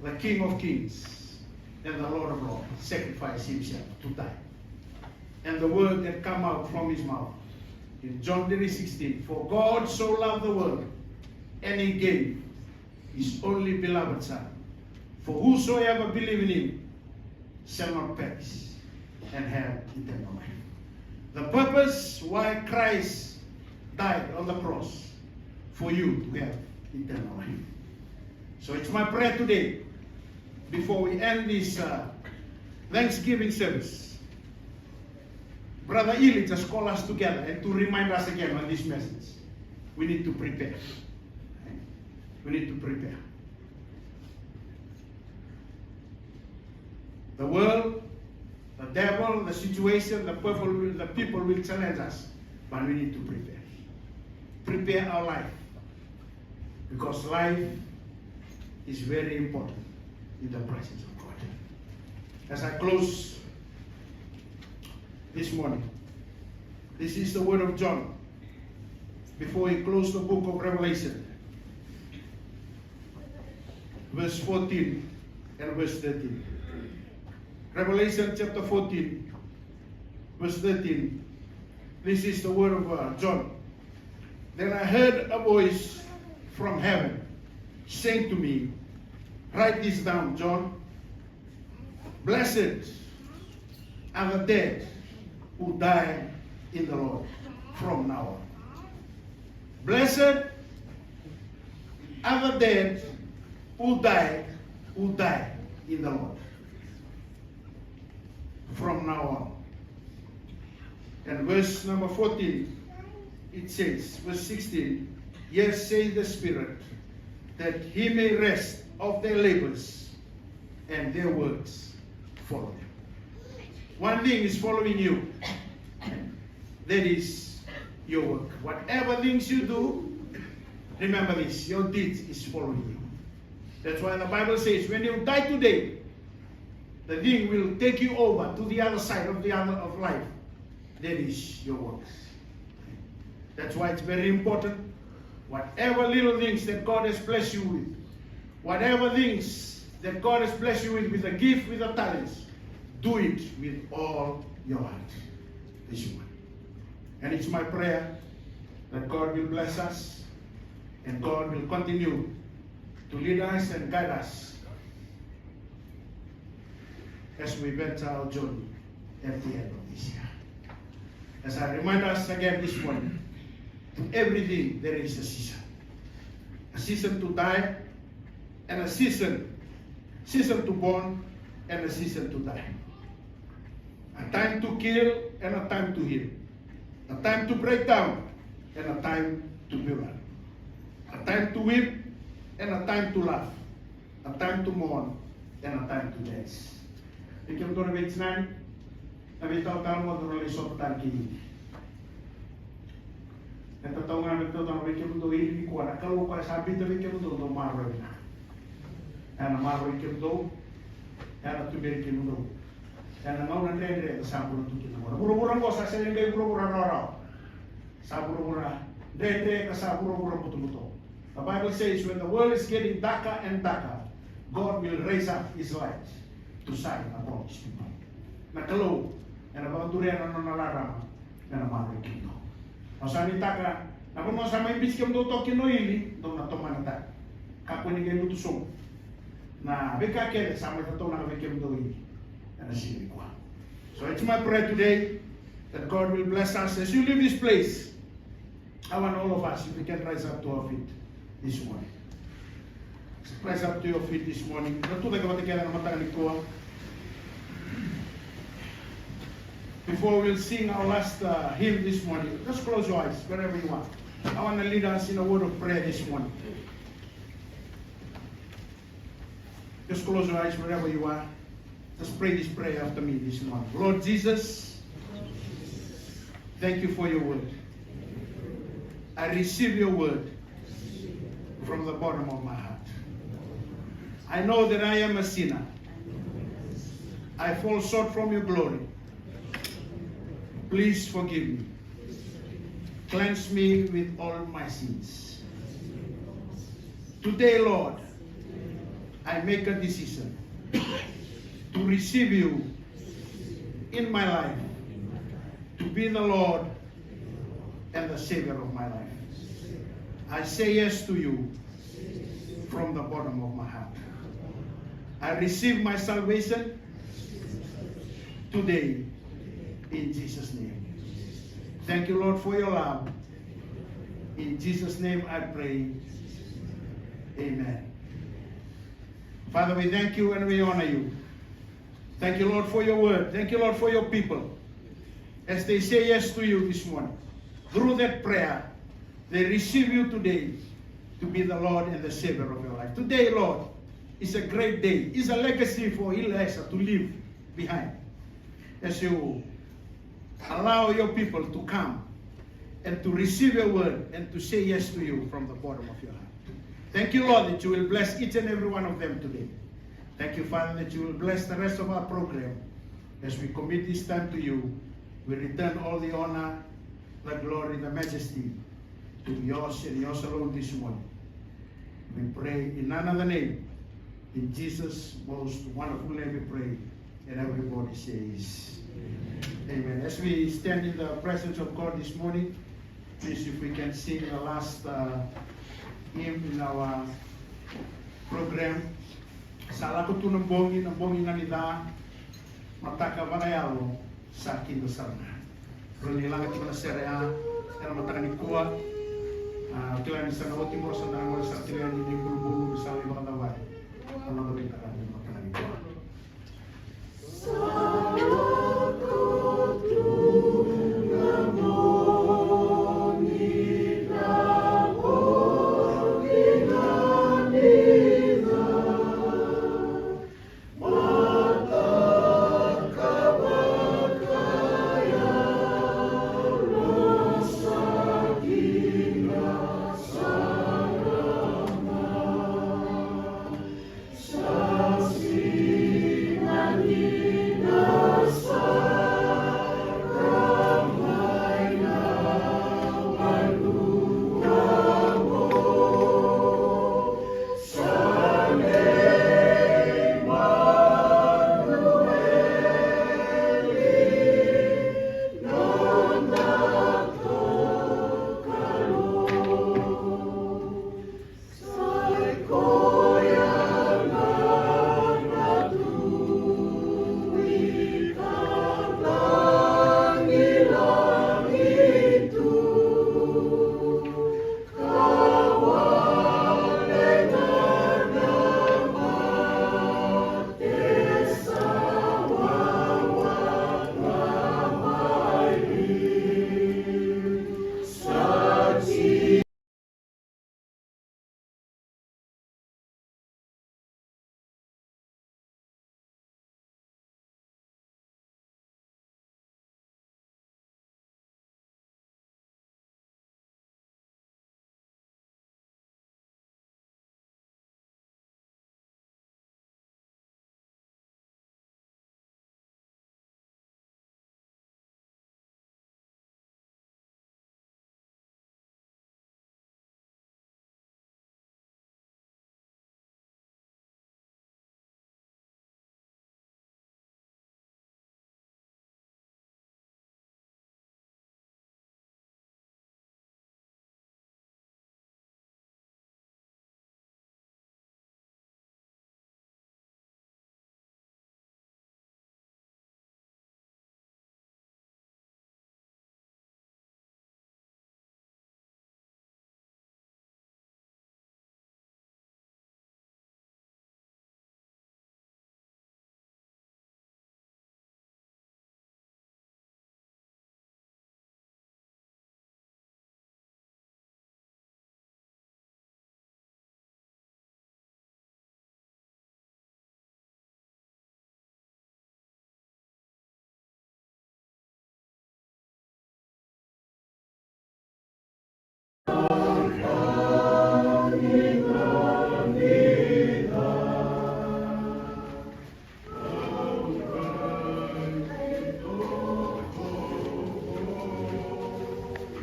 The King of Kings and the Lord of Lords sacrificed himself to die. And the word that come out from his mouth in John three sixteen, "For God so loved the world, and he gave his only beloved Son, for whosoever believe in him shall not perish and have eternal life." The purpose why Christ died on the cross, for you to have eternal life. So it's my prayer today, before we end this, uh, Thanksgiving service, Brother Ili just call us together and to remind us again on this message. We need to prepare. We need to prepare. The world, the devil, the situation, the people will, the people will challenge us, but we need to prepare. Prepare our life, because life is very important in the presence of God. As I close this morning, this is the word of John before he closed the book of Revelation, verse fourteen and verse thirteen. Revelation chapter fourteen, verse thirteen. This is the word of, uh, John. Then I heard a voice from heaven saying to me, "Write this down, John. Blessed are the dead who die in the Lord from now on." Blessed are the dead who die, who die in the Lord from now on. And verse number fourteen, it says, verse sixteen, "Yes, says the Spirit, that he may rest of their labors, and their works follow them." One thing is following you. That is your work. Whatever things you do, remember this, your deeds is following you. That's why the Bible says, when you die today, the thing will take you over to the other side of the other of life. That is your works. That's why it's very important. Whatever little things that God has blessed you with, whatever things that God has blessed you with, with a gift, with a talents, do it with all your heart. This one. And it's my prayer that God will bless us and God will continue to lead us and guide us as we venture our journey at the end of this year. As I remind us again this morning, to everything there is a season. A season to die and a season, season to born and a season to die. A time to kill and a time to heal. A time to break down and a time to build up. A time to weep and a time to laugh. A time to mourn and a time to dance. Vei kemudou na veitinani, na veitalatala mo dou na lai sota tale kei Ili. E tatau ga na veitalatala vei kemudou Ili nikua, na Kalou koya sa biuta vei kemudou, dou maroroi vinaka. Ena maroroi kemudou, ena tuberi kemudou. Ena gauna dredre ka sa bula tu kina qo. Na vuravura qo sa sega ni qai vuravura rawarawa. Sa vuravura dredre ka sa vuravura butobuto. The Bible says when the world is getting darker and darker, God will raise up his light to shine upon his people. Na Kalou ena vakaduria na nona rarama me na maroroi kemudou. Au sa nuitaka na vanua sa mai bisi kemudou toka kina o Ili, dou na tomanitaka. Kakua ni qai lutu sobu. Na veika kece sa mai tataunaka vei kemudou Ili ena siga nikua. So it's my prayer today that God will bless us as you leave this place. I want all of us, if we can rise up to our feet this morning. Rise up to your feet this morning. Na tu cake vata kece na mataka nikua. Before we'll sing our last uh, hymn this morning, just close your eyes wherever you are. I want to lead us in a word of prayer this morning. Just close your eyes wherever you are. Just pray this prayer after me this morning. Lord Jesus, thank you for your word. I receive your word from the bottom of my heart. I know that I am a sinner. I fall short from your glory. Please forgive me. Cleanse me with all my sins. Today, Lord, I make a decision to receive you in my life, to be the Lord and the Savior of my life. I say yes to you from the bottom of my heart. I receive my salvation today in Jesus' name. Thank you, Lord, for your love. In Jesus' name I pray. Amen. Father, we thank you and we honor you. Thank you, Lord, for your word. Thank you, Lord, for your people. As they say yes to you this morning, through that prayer, they receive you today to be the Lord and the Savior of your life. Today, Lord, is a great day. It's a legacy for Eliza to leave behind. As you allow your people to come and to receive your word and to say yes to you from the bottom of your heart. Thank you, Lord, that you will bless each and every one of them today. Thank you, Father, that you will bless the rest of our program. As we commit this time to you, we return all the honor, the glory, the majesty to yours and yours alone this morning. We pray in none other name. In Jesus' most wonderful name we pray. And everybody says, Amen. As we stand in the presence of God this morning, please, if we can sing the last uh, hymn in our program. Sa lako tu na bogi, na bogi ga ni ca, mataka vakayalo sa kida sara ga. Rau ni laga tiko na sere ya ena mataka nikua. A, kila ni sa na oti mo sa da na gole sara tiko yani ni bulubulu ni sa lai vakacavai. Na noda veitaka ni mataka nikua.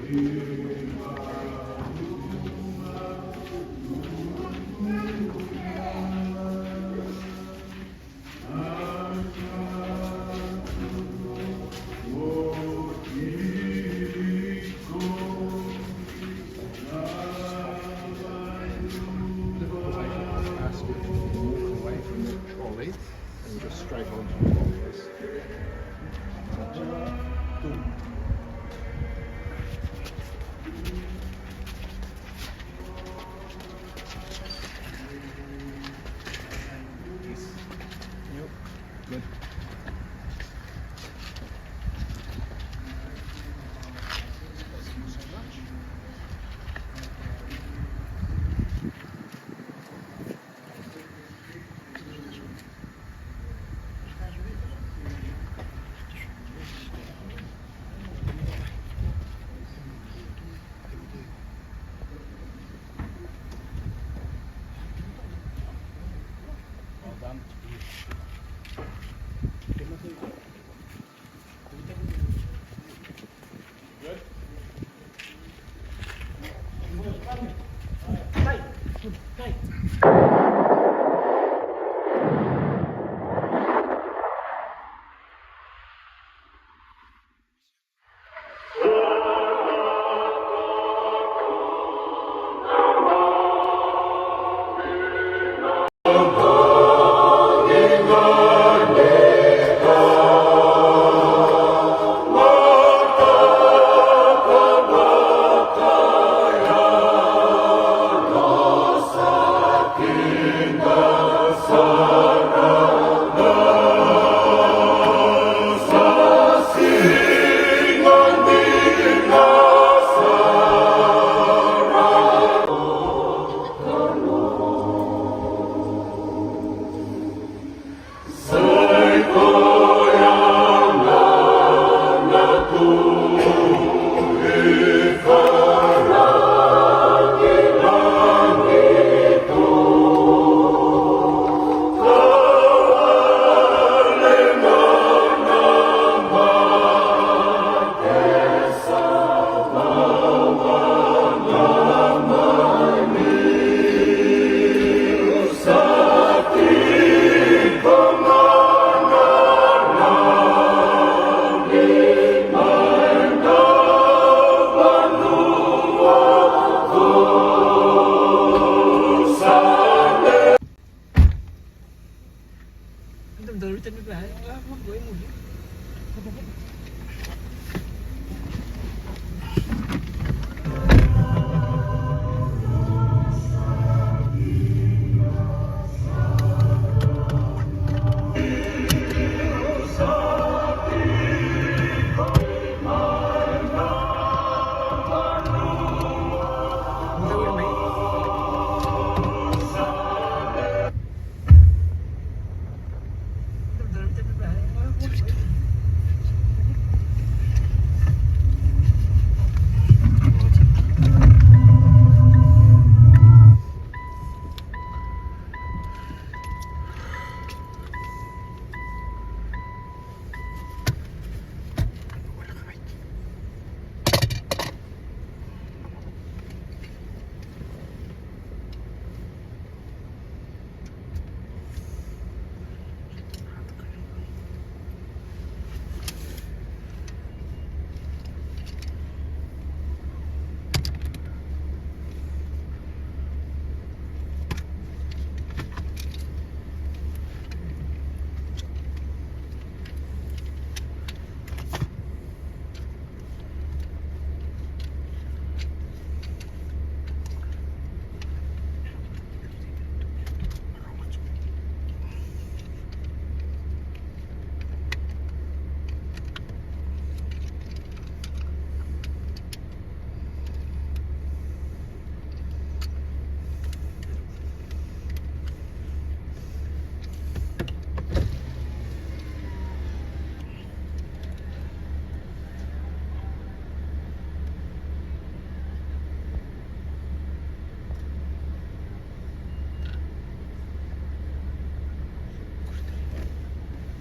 Ask if you can walk away from the trolley and just straight onto the trolley. Yep. Good.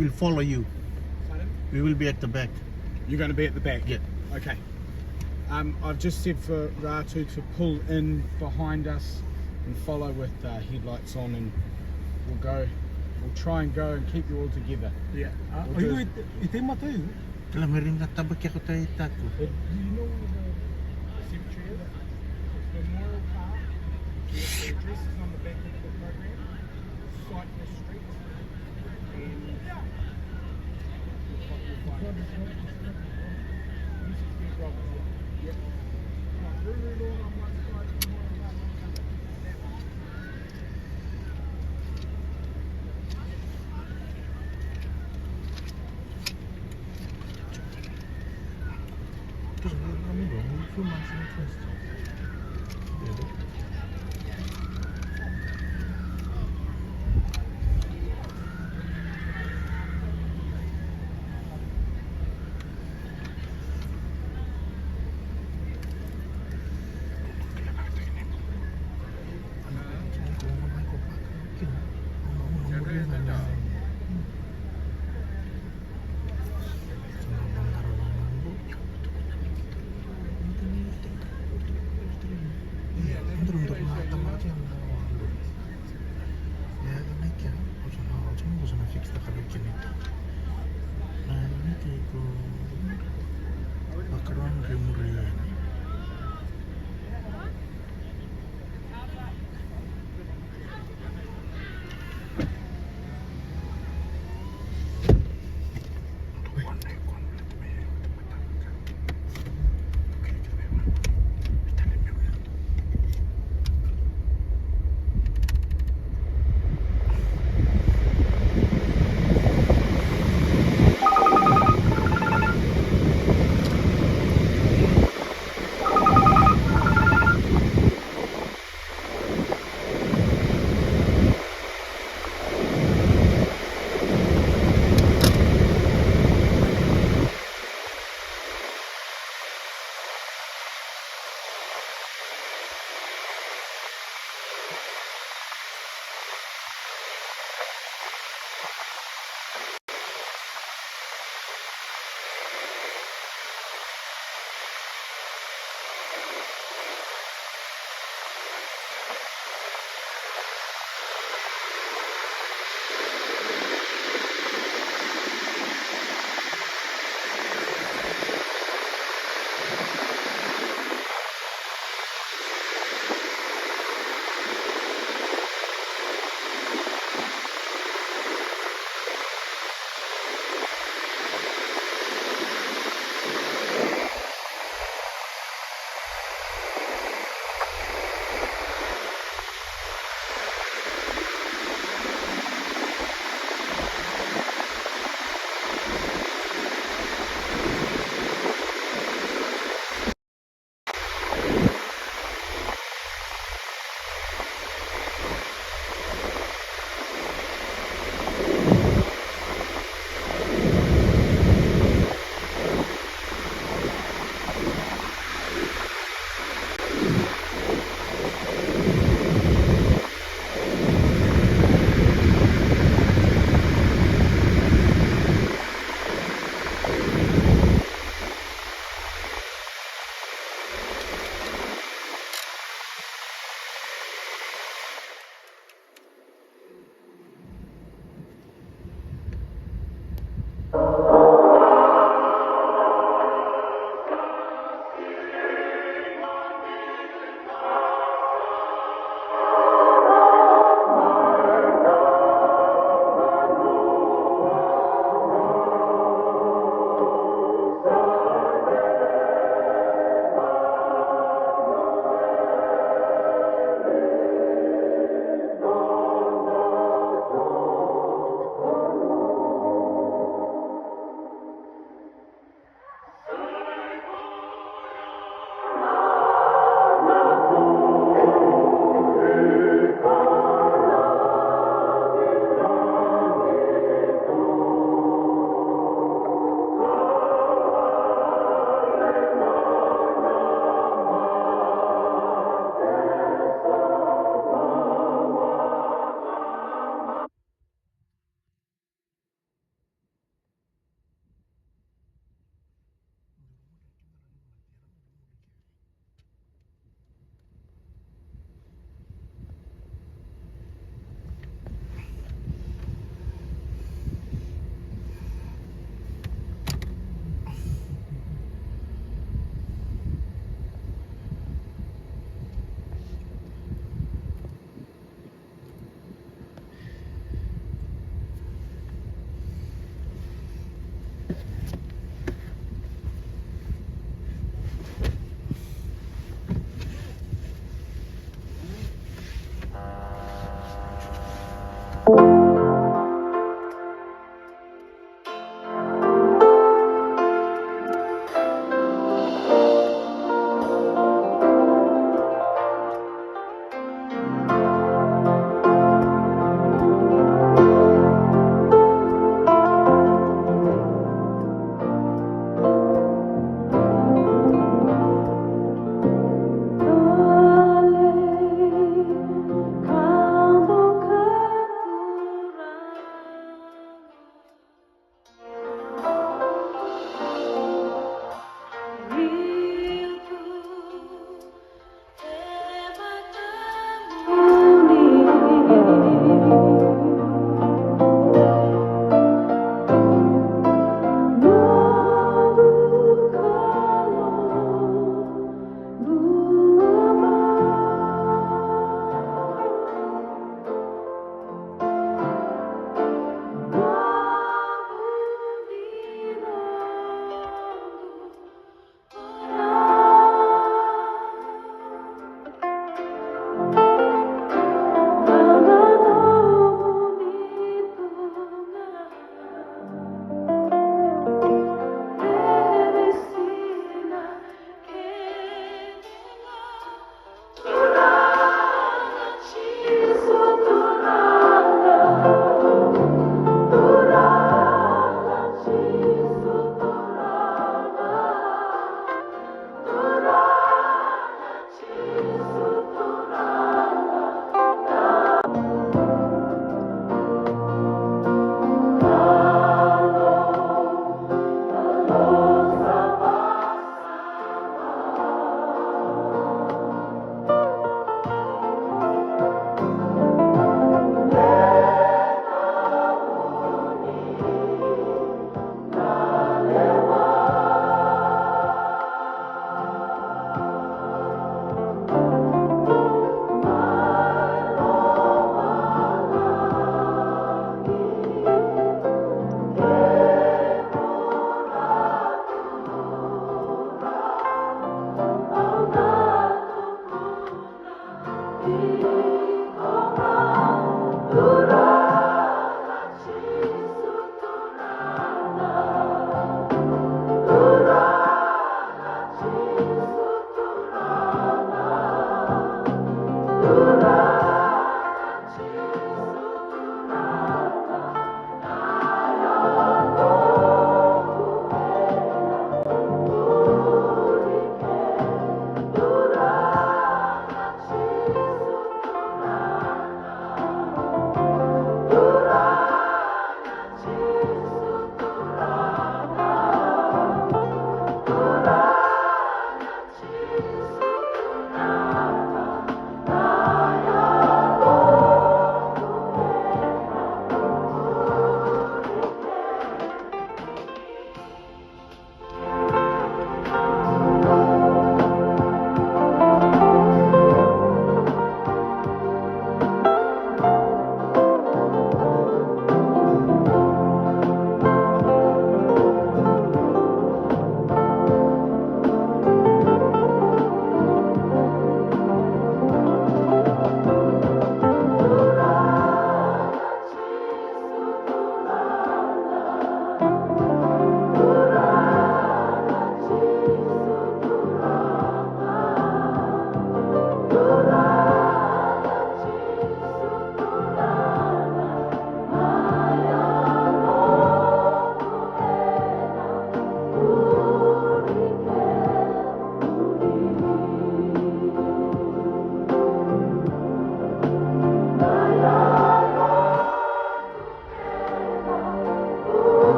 We'll follow you. Pardon? We will be at the back. You're gonna be at the back? Yeah. Okay. Um, I've just said for Ratu to pull in behind us and follow with uh, headlights on, and we'll go. We'll try and go and keep you all together. Yeah. Uh, we'll are you at, at Matayu? Kila me rin na taba ke ko tai tatu. Do you know where the cemetery is? It's Memorial Park. The address is on the back of the program. Cypress Street.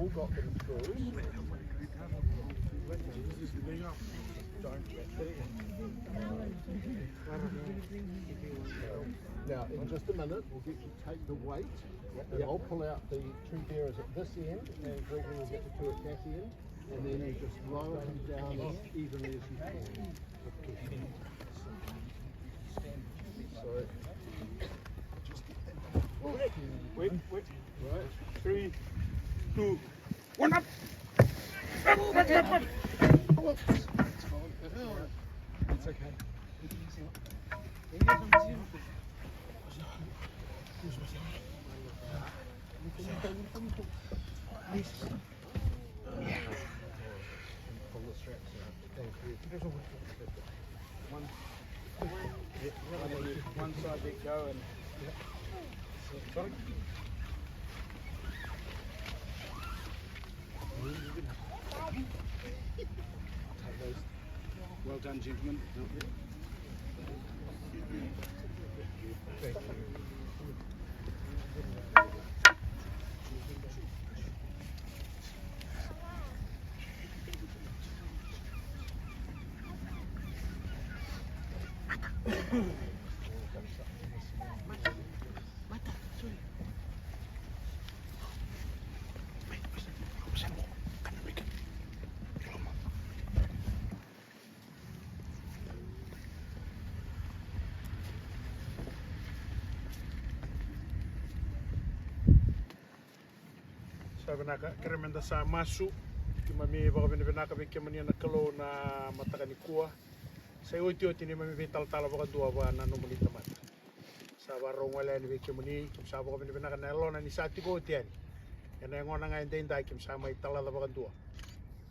Got them through. Don't let them. Now, in just a minute, we'll get you to take the weight, and I'll pull out the two bearers at this end, and Gregory will get the two at that end, and then you just lower them down as evenly as you can. So, just get them. Wait, wait. Right. Three, two, one, up. Up, up, up, up. It's okay. Pull the straps out. Thank you. One, one side, let go and, sorry. Take those. Well done, gentlemen. Thank you. Sa vinaka, kere meda sa masu. Keimami vakavinavinaka vei kemuni na Kalou na mataka nikua. Sa iotioti neimami veitalatala vakadua vua na nomuni tamata. Sa vakarau gole yani vei kemuni, keimami sa vakavinavinaka na yalona ni sa tiko oti yani. Ena yagona ga edaidai keimami sa mai talaca vakadua.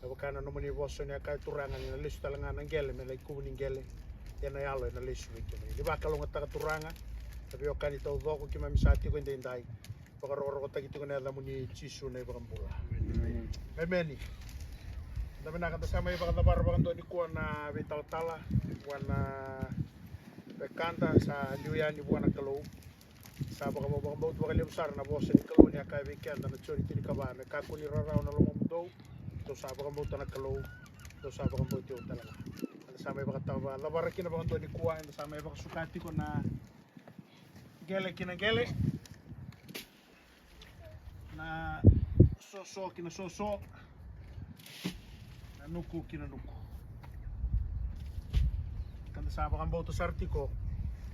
Me vaka na nomuni vosa ni a kaya, Turaga, ni na lesu tale ga na qele me na ikuvu ni qele. Ia na yalo ena lesu vei kemuni. Ni vakalougatataka, Turaga, na veiwekani taucoko keimami sa tiko edaidai. Vakarokorokotaki tiko na yacamuni, Jisu na iVakabula. Emeni. Emeni. Da vinaka, da sa mai vakacavara vakadua nikua na veitalatala vua na wekada sa liu yani vua na Kalou. Sa vakavakabauta vakalevu sara na vosa ni Kalou ni a kaya vei keda na Joni tinikava, me kakua ni rarawa na lomamudou. Dou sa vakabauta na Kalou, dou sa vakabauti au tale ga. Eda sa mai vakacavara kina vakadua nikua, eda sa mai vakasuka tiko na qele ki na qele, na soso ki na soso, na nuku ki na nuku. Ka da sa vakabauta sara tiko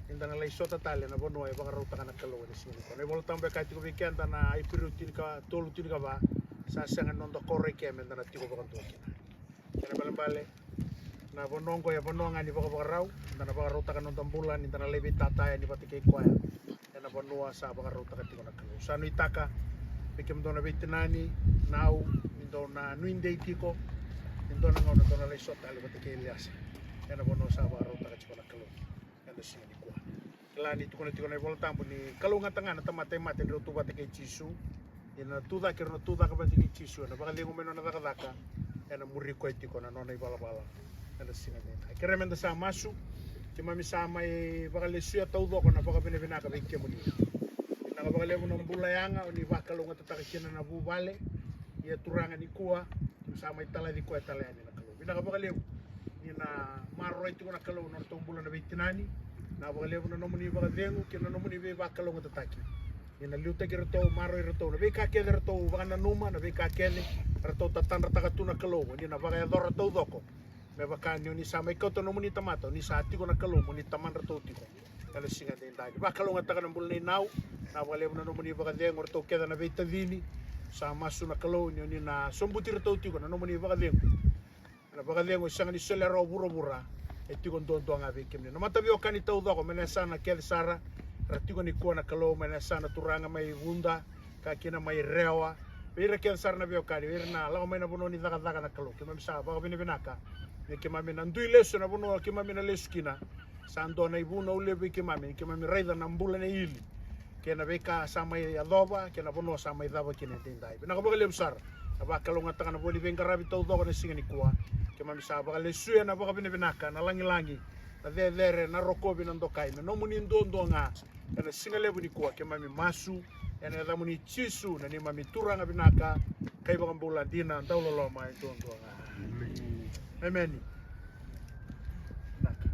ni da na lai sota tale na vanua e vakarautaka na Kalou ena siga nikua. Na iVola Tabu e kaya tiko vei keda na Iperiu tinikatolu tinikava, sa sega ni noda koro e ke me da na tiko vakadua kina. Kena ibalebale, na vanua oqo e vanua ga ni vakavakarau, da na vakarautaka na noda bula ni da na lai veitata yani vata kei koya ena vanua sa vakarautaka tiko na Kalou. Sa nuitaka vei kemudou na veitinani, na au, ni dou na nuidei tiko, ni dou na gauna dou na lai sota tale vata kei Eliasa ena vanua sa vakarautaka tiko na Kalou ena siga nikua. Kila ni tukuna tiko na iVola Tabu ni kalougata ga na tamata e mate ni rau tu vata kei Jisu. Ia na tucake, rau na tucake vata kei Jisu ena vakacegu mai na nona cakacaka, ena muri koya tiko na nona ivalavala ena siga nidai. Kere meda sa masu. Keimami sa mai vakalesuya taucoko na vakavinavinaka vei kemuni. Vinaka vakalevu na bula yaga o ni vakalougatataka kina na vuvale. Ia Turaga nikua keimami sa mai talaci koya tale yani na Kalou. Vinaka vakalevu ni na maroroi tiko na Kalou na nodratou bula na veitinani. Vinaka vakalevu na nomuni vakacegu kei na nomuni veivakalougatataki. Ni na liutaki iratou, maroroi iratou na veika kece eratou vakananuma, na veika kece eratou tatadrataka tu na Kalou, ni na vakayacora taucoko. Me vaka ni o ni sa mai kauta na nomuni tamata, o ni sa tiko na Kalou, mo ni tamadratou tiko. Ena siga edaidai, vakalougatataka na bula nei Nau. Vinaka vakalevu na nomuni vakacegu eratou kece na veitacini. Sa masu na Kalou ni o ni na sobuti iratou tiko na nomuni vakacegu. Na vakacegu e sega ni solia rawa vuravura, e tiko duadua ga vei kemuni. Na mataveiwekani taucoko mai na yasana kece sara era tiko nikua na Kalou, mai na yasana turaga mai Vuda, ka kina mai Rewa, vei ira kece sara na veiwekani, vei ira na lako mai na vanua ni cakacaka na Kalou. Keimami sa vakavinavinaka ni keimami na dui lesu ena vanua keimami na lesu kina. Sa dua na ivunau levu vei keimami ni keimami raica na bula na ili kei na veika sa mai yacova kei na vanua sa mai cava kina edaidai. Vinaka vakalevu sara na vakalougatataka na voli veiqaravi taucoko na siga nikua. Keimami sa vakalesuya na vakavinavinaka, na lagilagi, na cecere, na rokovi, na dokai me nomuni duadua ga. Ena siga levu nikua keimami masu Ena yacamuni Jisu, na neimami Turaga vinaka ka iVakabula dina, dauloloma e duadua ga. Emeni. Vinaka.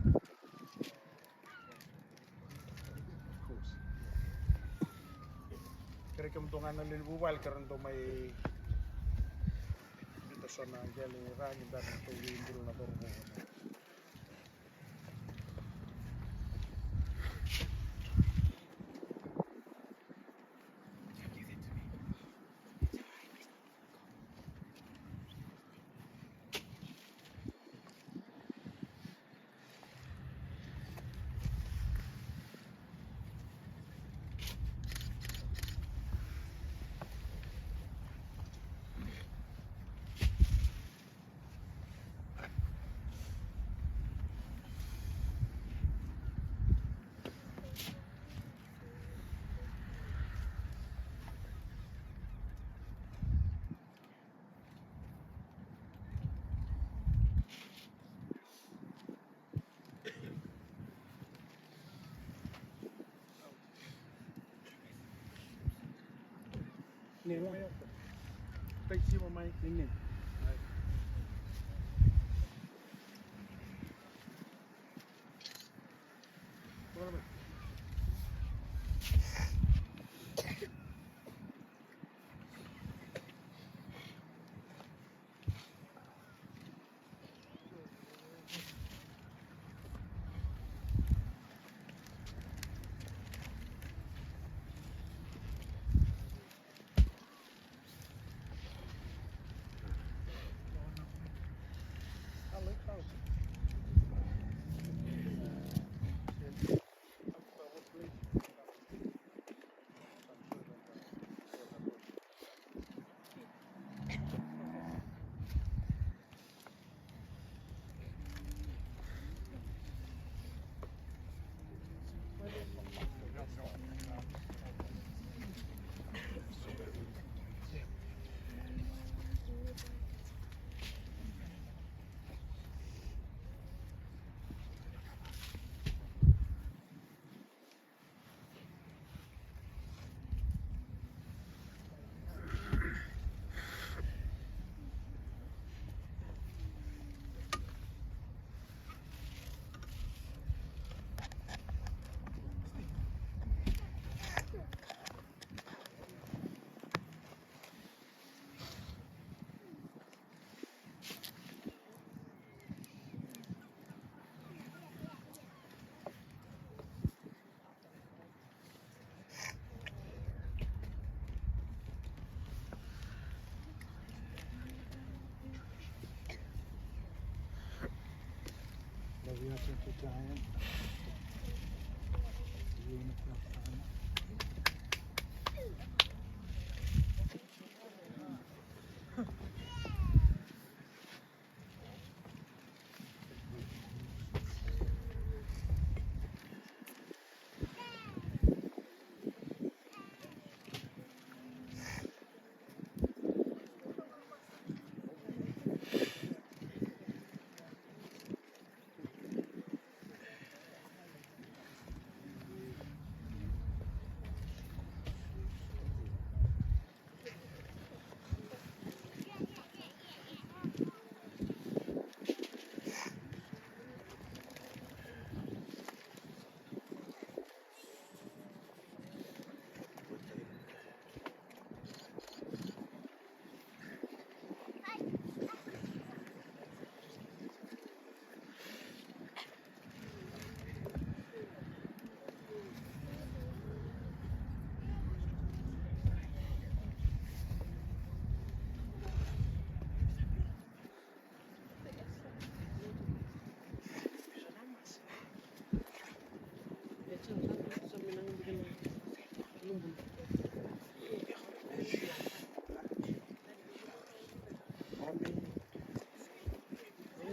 Kerei kemudou ga na lewe ni vuvale, ke ra dau mai biuta so na qele, ra ni bera na tou veibulu na cauravou. Neva. Tai cima mai. Nini.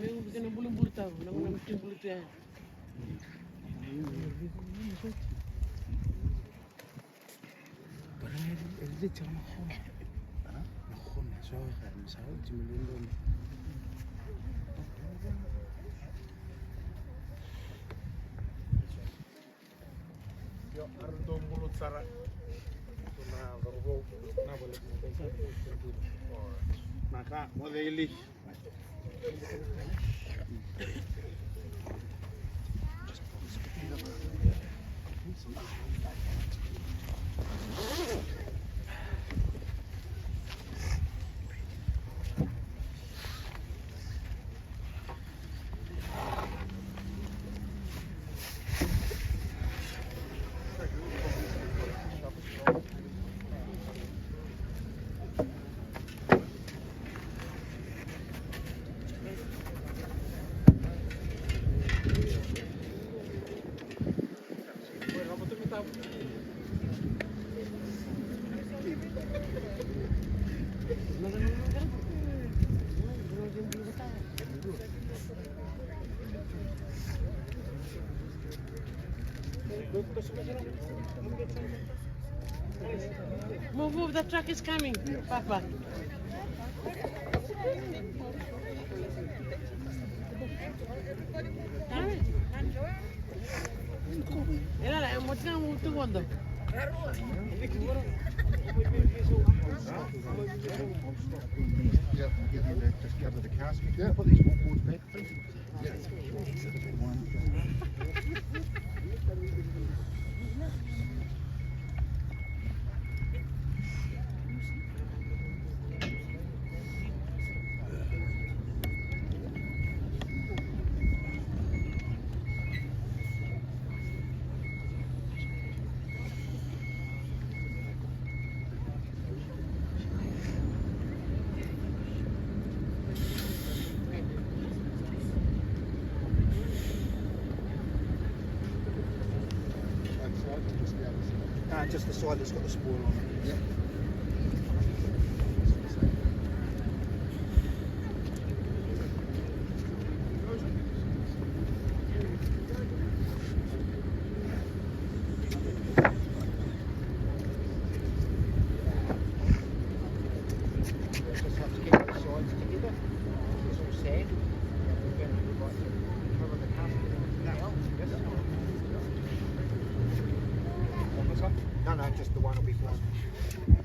Meu kena bulubulu tau, na kena bulubulu tu ya. Para ele, ele deixa uma home. Hã? Uma home, só, só o time lindo. Io, era dau buluta sara. Naka, moce i liki. Move, move, the truck is coming, Papa. Era la, mo tira mo tu kondo. Yeah, get in there, just cover the casket. Yeah. Put these boards back. Uh, just the side that's got the spoil on it. Yeah. Just have to keep the sides together. It's all sand. We're gonna put, like, cover the casket now. Yes. On this one? No, no, just the one will be fine.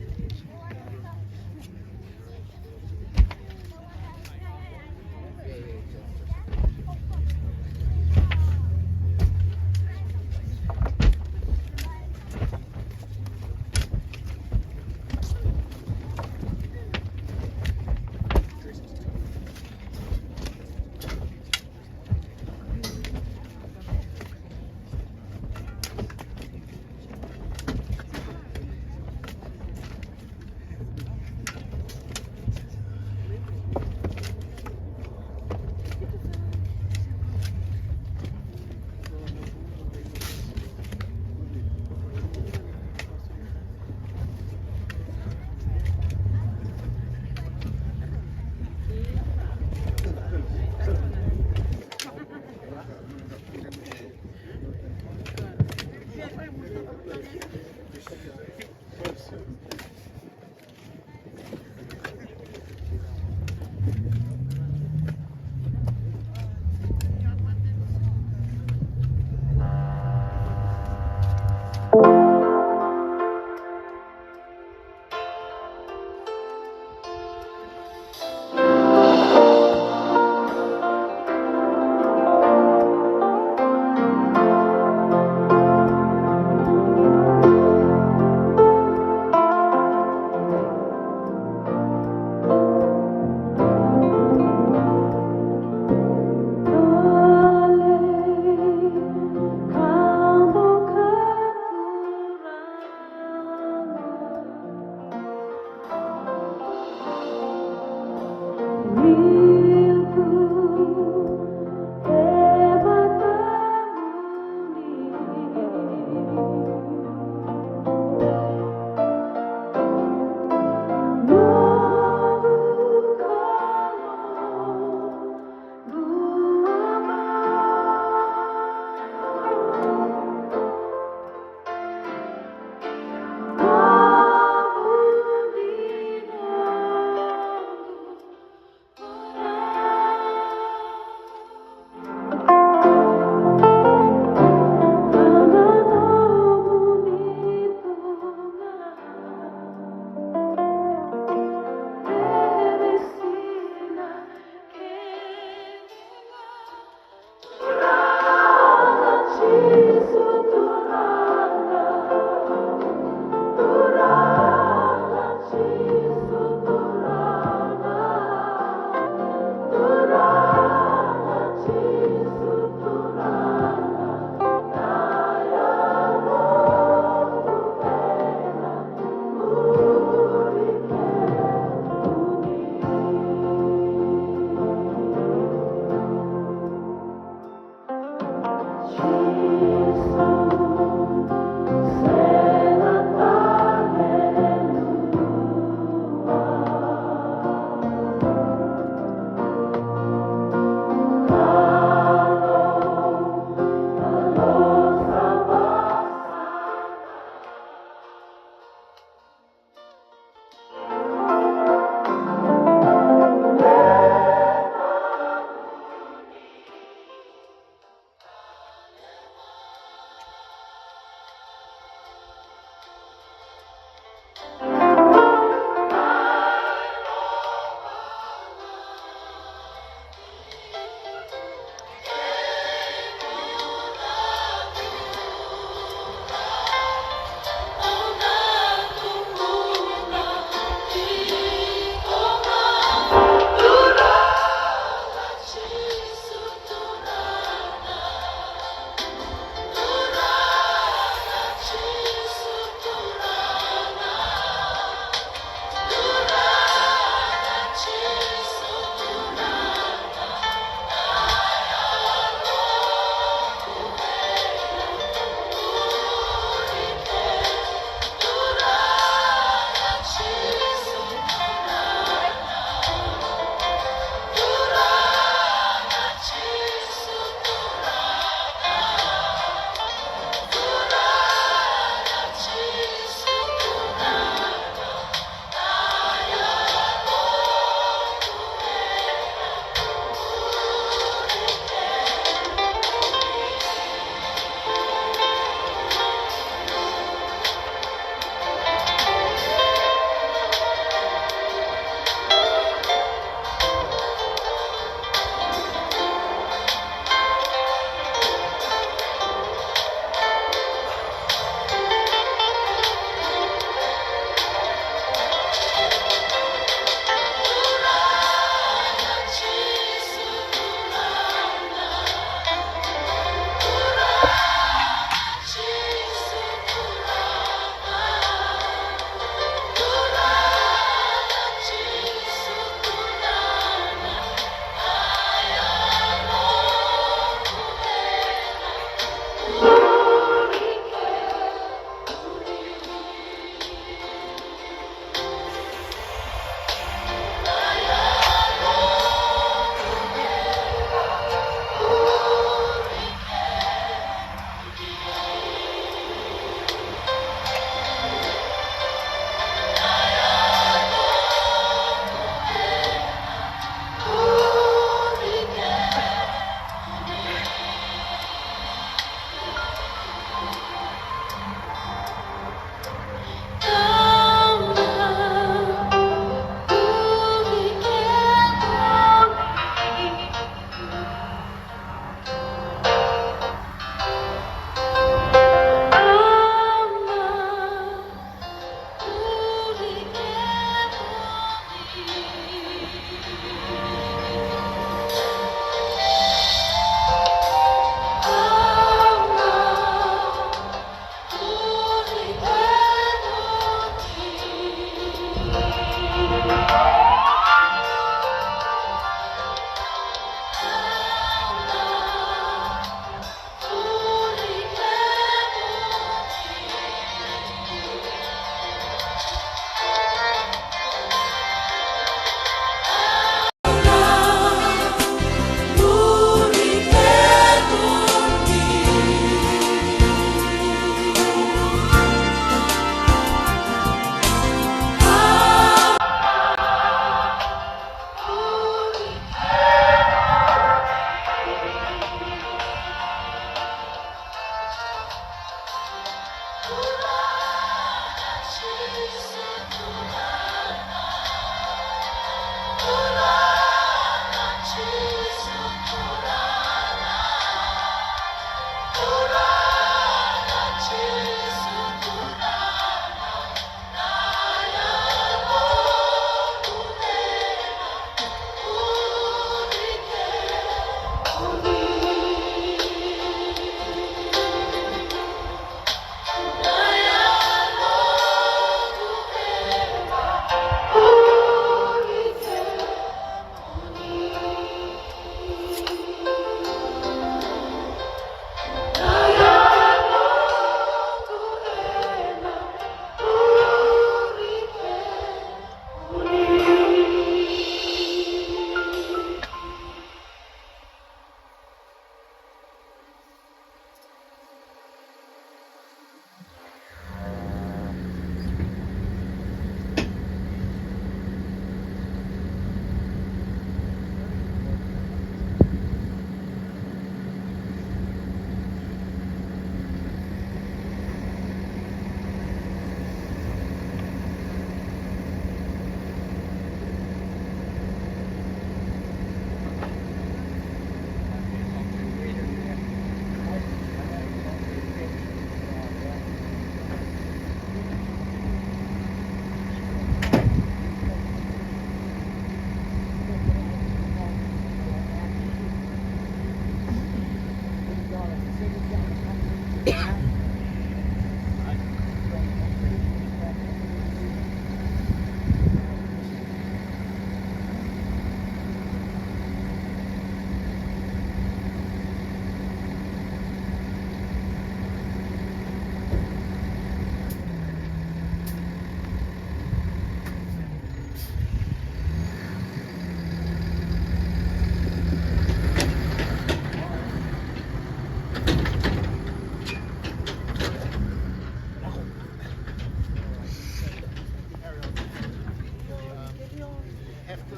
Have to,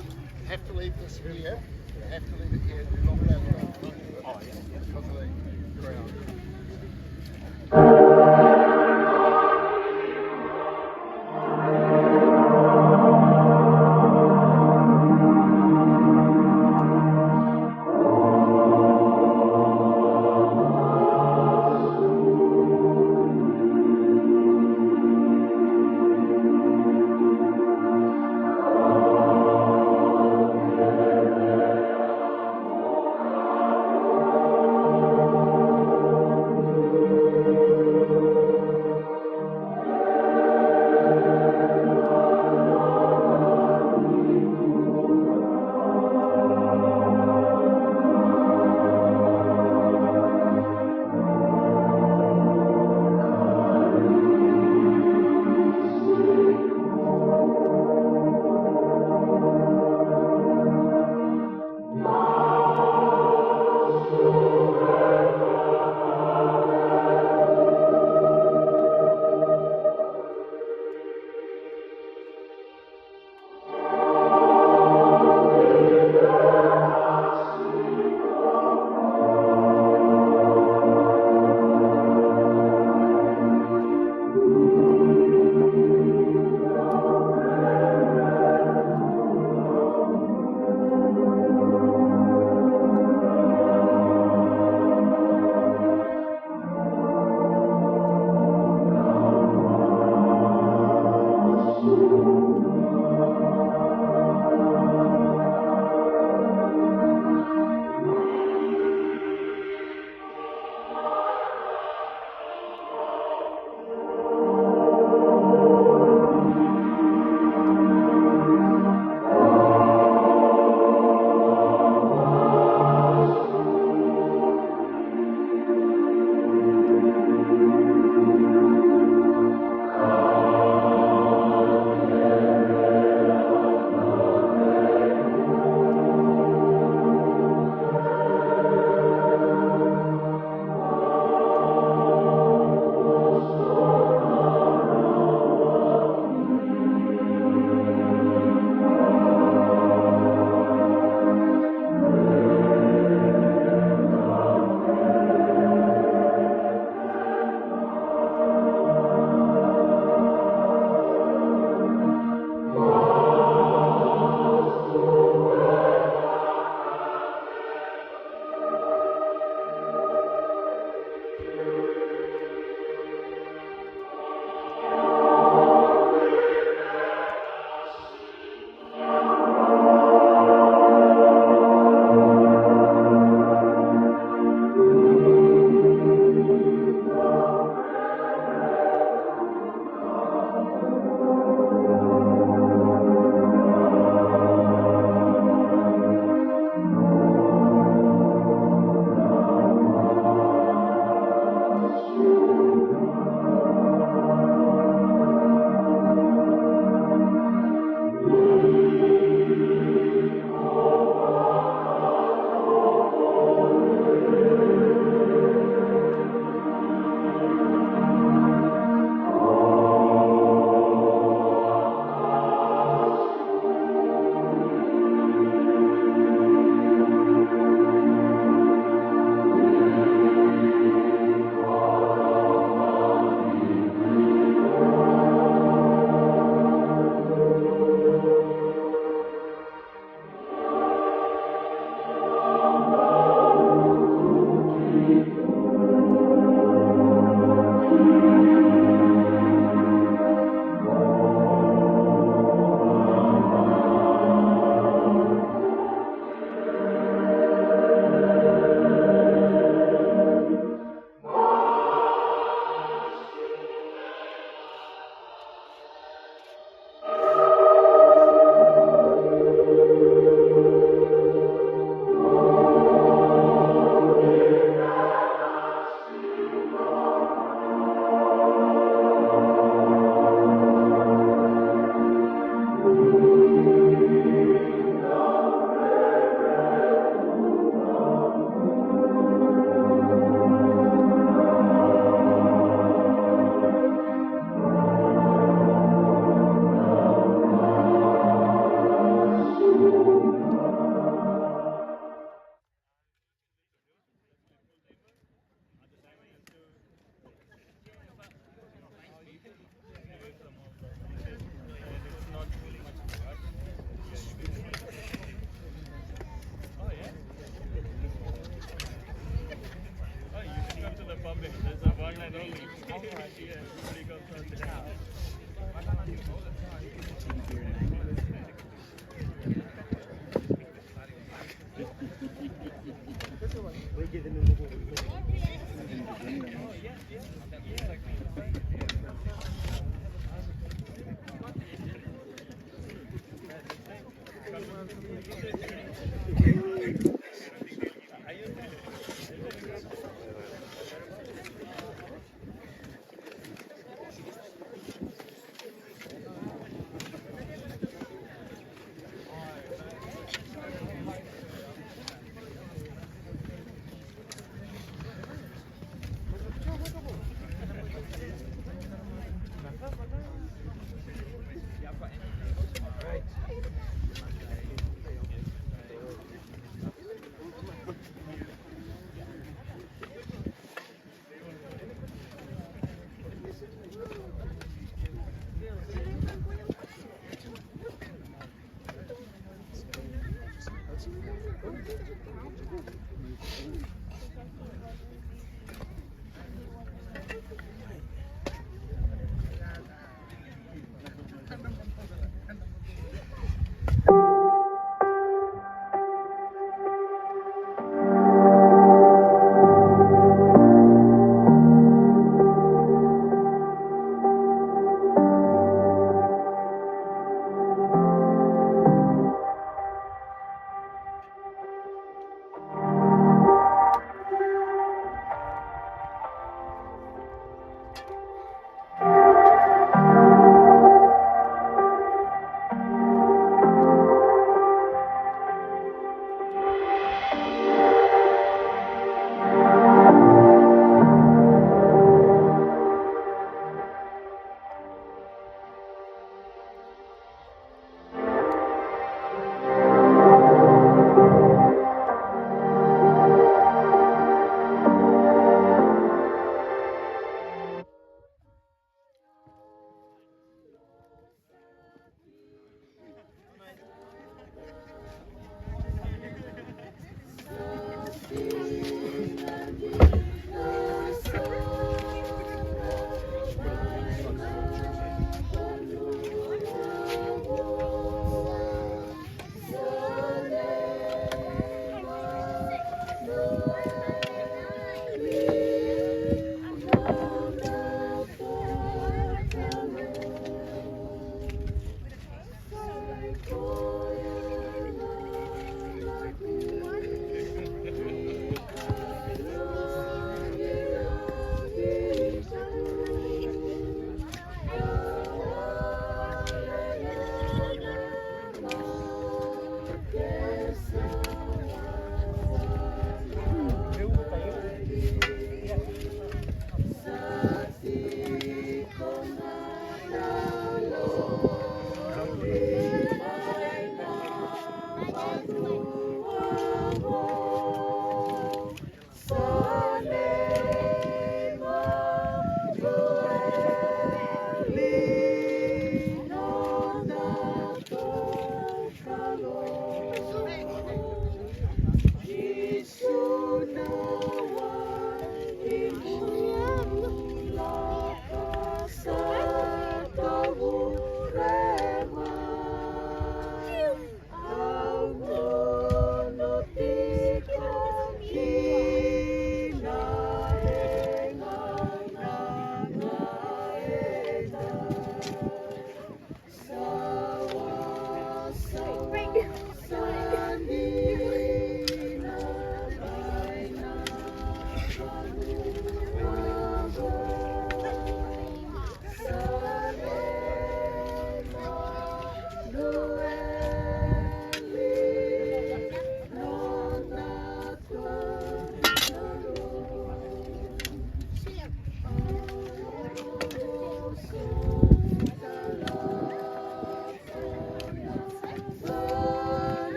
have to leave this here. Have to leave it here. Not allowed to. Oh, yeah. Because of the ground.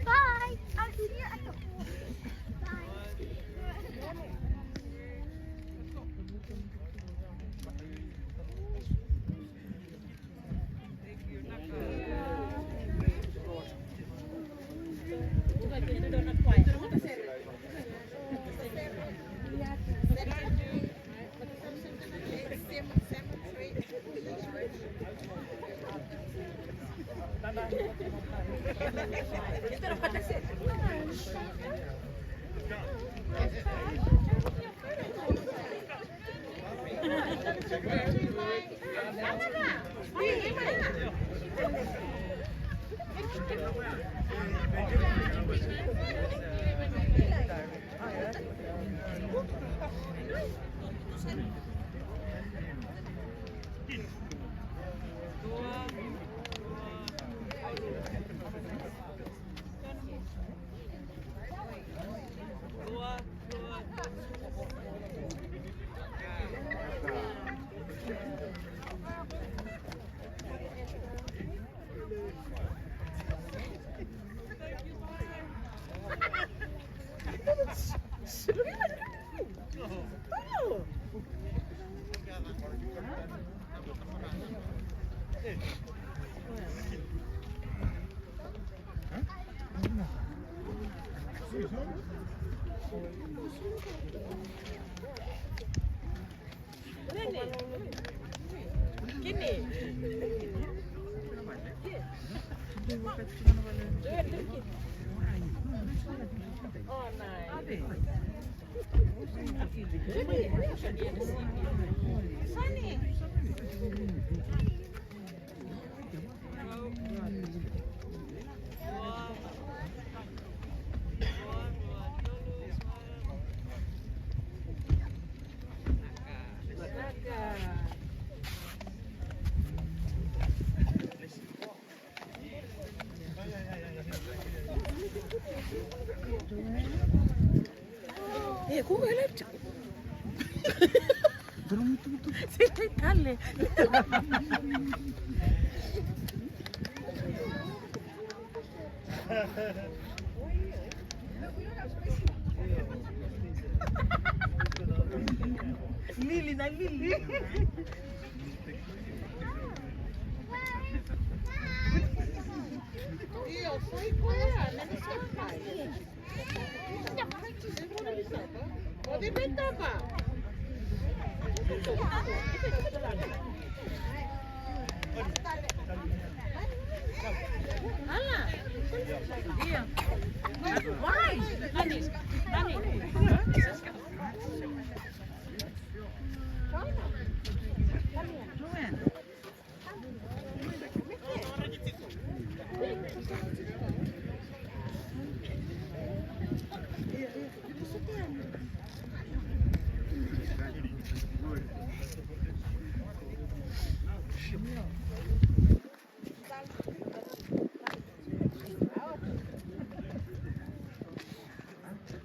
Bye. I'll see you at the. Bye. E, ko e left. Sila kale. Lili na lili. Io, foi koya, na ni sa pai.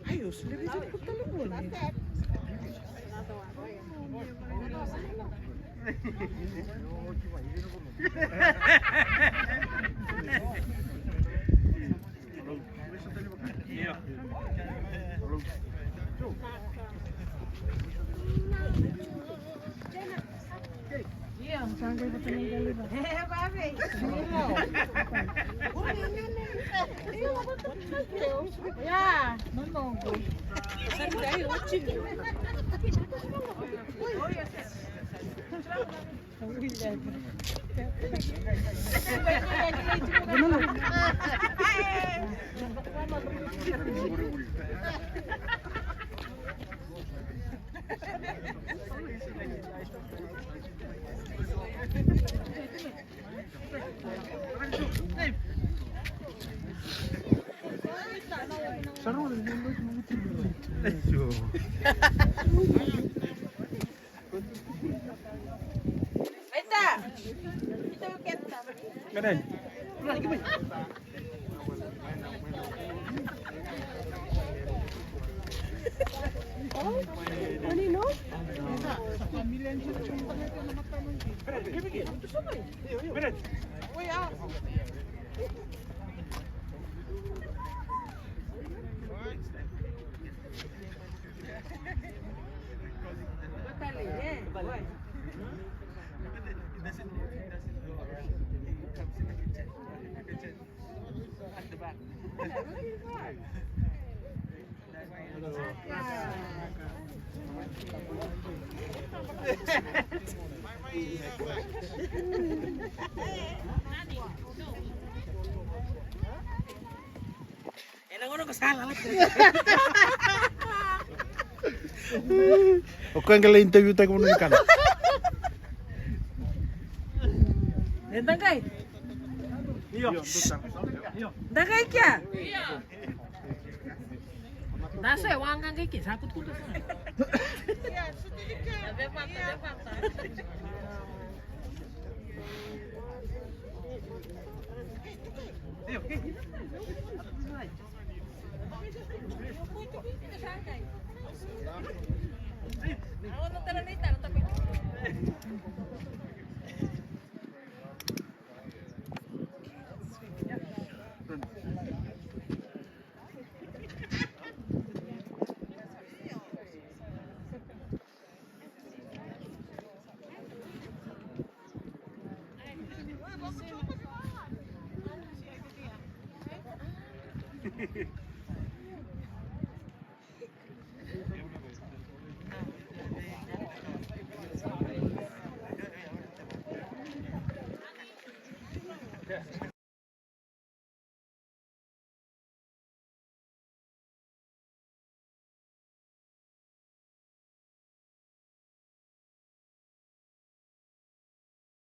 Ai, o sule vei cei ko talevoni. O koya qai lai interview taki vanua ni kana. E da qai. Da qai kea. Da so e waqa qai ke sa kutukutu.